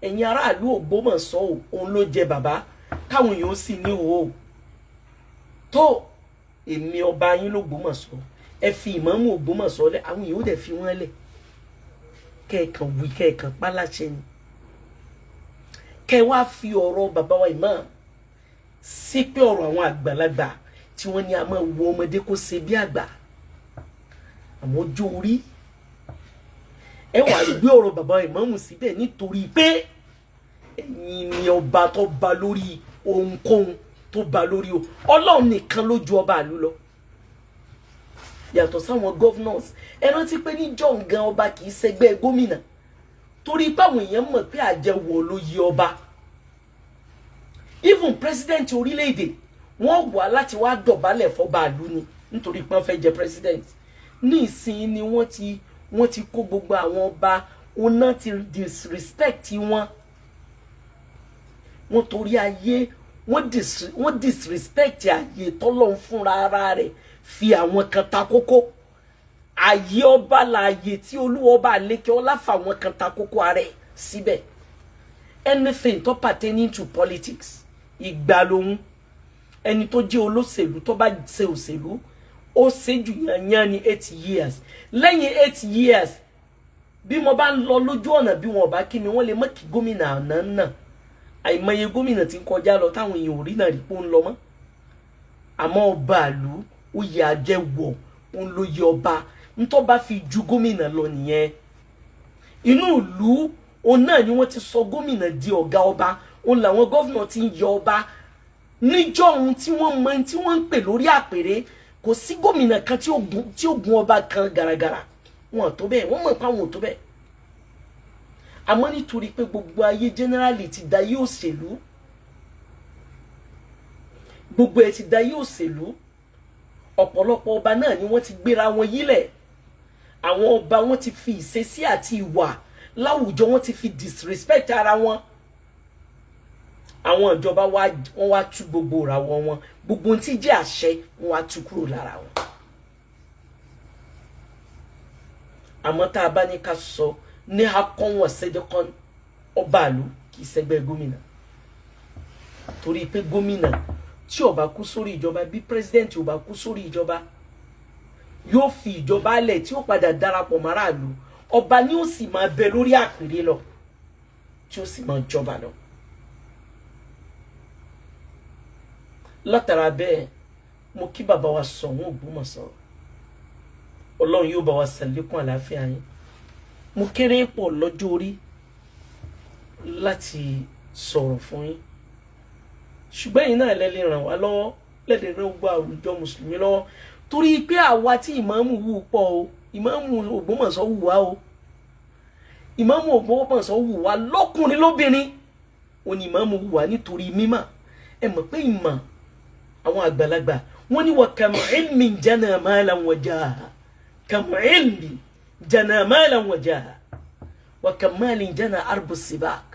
Ẹ̀yin aráàlú Ògbómọ̀ṣọ́ o, òun ló jẹ bàbá, káwọn èèyàn sì ní o tó èmi ọba yín l'Ógbómọ̀ṣọ́, ẹ fi ìmáàmù Ògbómọ̀ṣọ́ lẹ̀. Àwọn èèyàn ó dẹ̀ fi wọ́n lẹ̀. Kẹ́ẹ̀kan wí, kẹ́ẹ̀kan páláṣẹ ni. Kẹ́ wá fi ọ̀rọ̀ bàbá wa ìmáàmù sí pé ọ̀rọ̀ àwọn àgbàlagbà tí wọ́n ní a máa wo ọmọdé kó ṣe bí àgbà, àmọ́ ọjọ́ orí. Ẹ wàá gbé ọ̀rọ̀ bàbá ìmáàmù síbẹ̀ nítorí pé ẹ̀yin ni ọba tó ba lórí ohunkóhun, tó ba lórí o. Ọlọ́run nìkan ló ju ọba àlú lọ, yàtọ̀ sáwọn governors. Ẹ rántí pé níjọ́ gan, ọba kì í ṣẹgbẹ́ gómìnà, torí báwọn èèyàn mọ̀ pé àjẹwò ló yí ọba. Even president orílẹ̀-èdè, wọ́n wà láti wá dọ̀bálẹ̀ fọba àlú ni, nítorí pé wọ́n fẹ́ jẹ president. Ní ìsìn ni wọ́n ti kó gbogbo àwọn ọba ọ̀nà ti disrespect wọn. Wọ́n torí ayé, wọ́n disrespect ààyè tọ́lọ́run fúnra ara rẹ̀ fi àwọn kan ta kókó. Ààyè ọba lààyè tí Olúwa ọba àlékè ọlá fàwọn kan ta kókó ara ẹ̀ síbẹ̀. Anything tó pertaining to politics, ìgbà lòun ẹni tó jẹ́ olóṣèlú, tó bá ṣe òṣèlú, ó ṣe jù yanyan ní 8 years. Lẹ́yìn 8 years, bí mo bá ń lọ lójú ọ̀nà, bí wọn ò bá kí mi, wọ́n lè mọ́ kí gómìnà àná náà. Àìmọye gómìnà tí ń kọjá lọ táwọn èèyàn ò rí náà rí pé ó ń lọ mọ́. Àmọ́ ọba àlú, ó yẹ àjẹwọ̀, òun ló yẹ ọba ntọ́ bá fi ju gómìnà lọ nìyẹn. Inú ìlú òun náà ni wọ́n ti sọ gómìnà di ọ̀gá ọba. Òun làwọn gómìnà ti ń yọ ọba níjọ́ ohun tí wọ́n mọ tí wọ́n ń pè lórí àpèrè. Kò sí gómìnà kan tí ó gun ọba kan gàràgàrà. Wọn tó bẹ́ẹ̀, wọ́n mọ̀ pé àwọn ò tó bẹ́ẹ̀. Àmọ́ nítorí pé gbogbo ayé generally ti dayé òṣèlú, gbogbo ẹ̀ ti dayé òṣèlú, ọ̀pọ̀lọpọ̀ ọba náà ni wọ́n ti gbéra wọn yílẹ̀. Àwọn ọba, wọn ti fi ìṣesí àti ìwà láwùjọ, wọn ti fi disrespect ara wọn. Àwọn ìjọba wa, wọ́n wá tú gbogbo ìràwọ̀ wọn, gbogbo ohun tí jẹ́ àṣẹ, wọ́n wá tú kúrò lára wọn. Àmọ́ tá a bá ní ká sọ ní akọ́wọ̀n sẹ́dẹ́kọ́n, ọba àlú kì í ṣẹgbẹ́ gómìnà, torí pé gómìnà tí ó bá kú sórí ìjọba, bí president ò bá kú sórí ìjọba, yóò fi ìjọba lẹ̀ tí ó padà darapọ̀ máràlú. Ọba ni ó sì máa bẹ lórí àpèrè lọ, tí ó sì máa jọba lọ. Látara bẹ́ẹ̀, mo kí bàbá wa Ṣọ̀ún Ògbómọ̀ṣọ́. Ọlọ́run yóò bá wa ṣàlékún àlàáfíà yín. Mo kéré pọ̀ lọ́jọ́ orí láti sọ̀rọ̀ fún yín, ṣùgbọ́n ẹ̀yin náà lẹ lè ràn wá lọ́wọ́, lẹ lè ràn gbogbo àwùjọ mùsùlùmí lọ́wọ́, torí pé àwa tí ìmáàmù wù pọ̀ o. Ìmáàmù Ògbómọ̀ṣọ́ wù wá o. Ìmáàmù Ògbómọ̀ṣọ́ wù wá lọ́kùnrin lóbìnrin. Òní ìmáàmù wù wá nítorí mímọ̀. Ẹ mọ̀ pé ìmọ̀, àwọn àgbàlagbà wọ́n ní wa kam ilmin jana malan wa jaha, kam ilmin jana malan wa jaha, wa kam malin jana arbu sibak.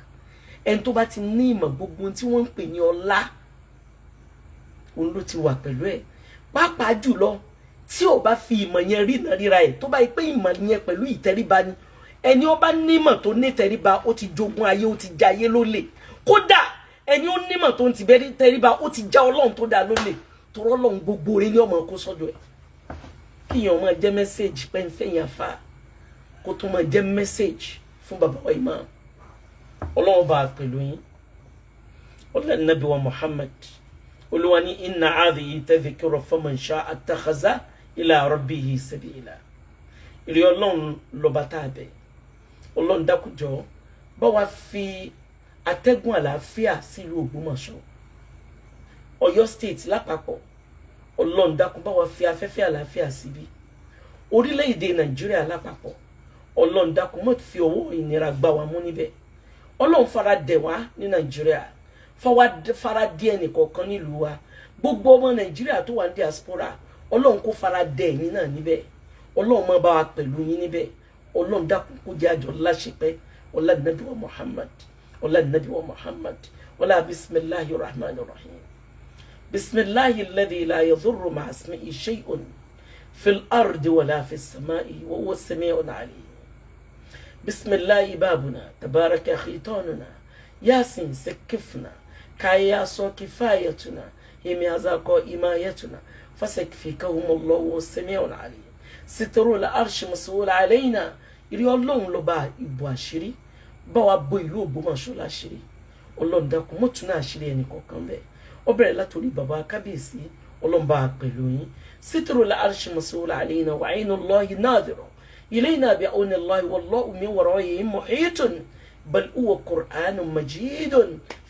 Ẹni tó bá ti ní ìmọ̀, gbogbo tí wọ́n ń pè ní ọlá, òun ló ti wà pẹ̀lú ẹ̀, pàápàá jùlọ. Tí ò bá fi ìmọ̀ yẹn rína ríra ẹ̀, tó bá yẹ pé ìmọ̀ yẹn pẹ̀lú ìtẹríba ni, ẹni ó bá nímọ̀ tó ní tẹríba, ó ti jogún ayé, ó ti já ayé lólè. Kódà ẹni ó nímọ̀ tó ń ti tẹríba, ó ti já Ọlọ́run tó dáa lólè, torọ́ Ọlọ́run gbogbo orí ní ọmọ kó sọ́dọ̀ ẹ̀. Kíyàn máa jẹ́ message pẹ́ńfẹ́yìn àfa, kó tún máa jẹ́ message fún bàbá wa imam. Ọlọ́run bá a pẹ̀lú yín. Ọlọ́run nàbí wa Muhammad, Olúwa ní إن هذه تذكرة فمن شاء اتخذ إلى ربه سبيلا. Ìrì Ọlọ́run lọ́ba tá a bẹ̀, Ọlọ́run dákújọ bá wa fi atẹ́gùn àlàáfíà sílùú Ògbómọ̀ṣọ́, Ọ̀yọ́ State lápapọ̀. Ọlọ́run dákun, bá wa fi afẹ́fẹ́ àlàáfíà síbí, orílẹ̀-èdè Nàìjíríà lápapọ̀. Ọlọ́run dákun, má fi ọwọ́ ìnira gbá wa mú níbẹ̀. Ọlọ́run, fara dẹ̀ wá ní Nàìjíríà, fara dẹ̀ ẹnìkọ̀ọ̀kan nílùú wa. Gbogbo ọmọ Nàìjíríà tó wà ní diaspora, Ọlọ́run kó fara dẹ̀ ẹ̀yin náà níbẹ̀. Ọlọ́run máa bá wa pẹ̀lú yín níbẹ̀. Ọlọ́run dákun, kó jẹ́ àjọ láṣepẹ́. Ọlá nàbí wa Muhammad, ọlá nàbí wa Muhammad, ọlá بسم الله الرحمن الرحيم. بسم الله الذي لا يضر مع اسمه شيء في الأرض ولا في السماء وهو السميع العليم. بسم الله بابنا، تبارك خيطاننا، ياسين سكفنا، كاياسو كفايتنا، إميازاكو إمايتنا، فسيكفيكهم الله والسميع العليم. ستر العرش مسؤول علينا. Ìrí Ọlọ́run ló bá ìbò àṣírí, bá wa bo ìlú Ògbómọ̀ṣọ́ láṣírí. Ọlọ́run dákun, mọ́tún náà àṣírí ẹnì kọ̀ọ̀kan bẹ́ẹ̀. Ó bẹ̀rẹ̀ látòrí bàbá kábíyèsí. Ọlọ́run bá wa pẹ̀lú yín. ستر العرش مسؤول علينا وعين الله ناظر إلينا بعون الله والله من ورائهم محيط. بل هو قرآن مجيد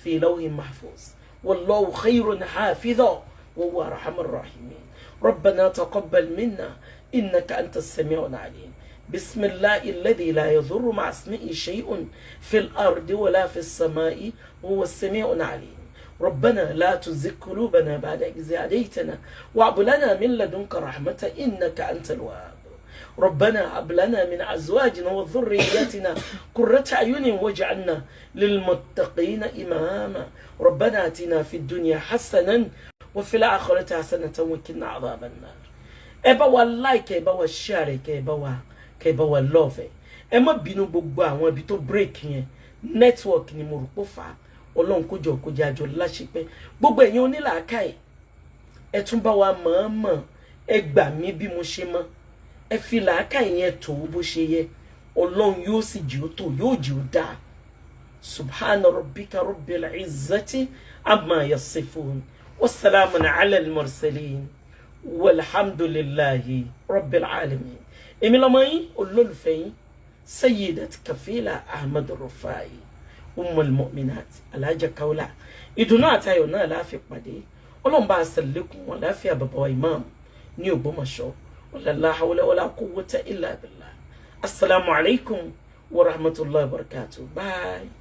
في لوح محفوظ والله خير حافظا وهو أرحم الراحمين. ربنا تقبل منا إنك أنت السميع العليم. بسم الله الذي لا يضر مع اسمه شيء في الأرض ولا في السماء وهو السميع العليم. ربنا لا تزغ قلوبنا بعد إذ هديتنا وهب لنا من لدنك رحمة إنك أنت الوهاب. ربنا هب لنا من أزواجنا وذرياتنا قرة أعين واجعلنا للمتقين إماما. ربنا آتنا في الدنيا حسنة وفي الآخرة حسنة وقنا عذاب النار. Ẹ bá wa like, ẹ bá wa share, kẹ bá wa love. Ẹ má bínú, gbogbo àwọn ibi tó break yẹn, network ni mo rò pó fà á. Ọlọ́run kó jọ kó jẹ́ àjọ láṣepẹ́. Gbogbo ẹ̀yin onílàákàyè, ẹ tún bá wa mọ̀ọ́mọ̀, ẹ gbà mí bí mo ṣe mọ́, ẹ fi làákàyè yẹn tó bó ṣe yẹ. Ọlọ́run yóò sì jì ó tó, yóò jì ó dáa. سبحان ربك رب العزة عما يصفون وسلام على المرسلين والحمد لله رب العالمين. Èmi lọ́mọ yín, olólùfẹ́ yín, Sayyidat Kafila Ahmed Rufai, Ummul Mu'minat, Alhaja Kaula. Ìdùnnú àtayọ̀ náà la fi pàdé. Ọlọ́run bá a sàlékún wọn láfíà bàbá wa imam ní Ògbómọ̀ṣọ́. ولا حول ولا قوة إلا بالله. السلام عليكم ورحمة الله وبركاته. Bye.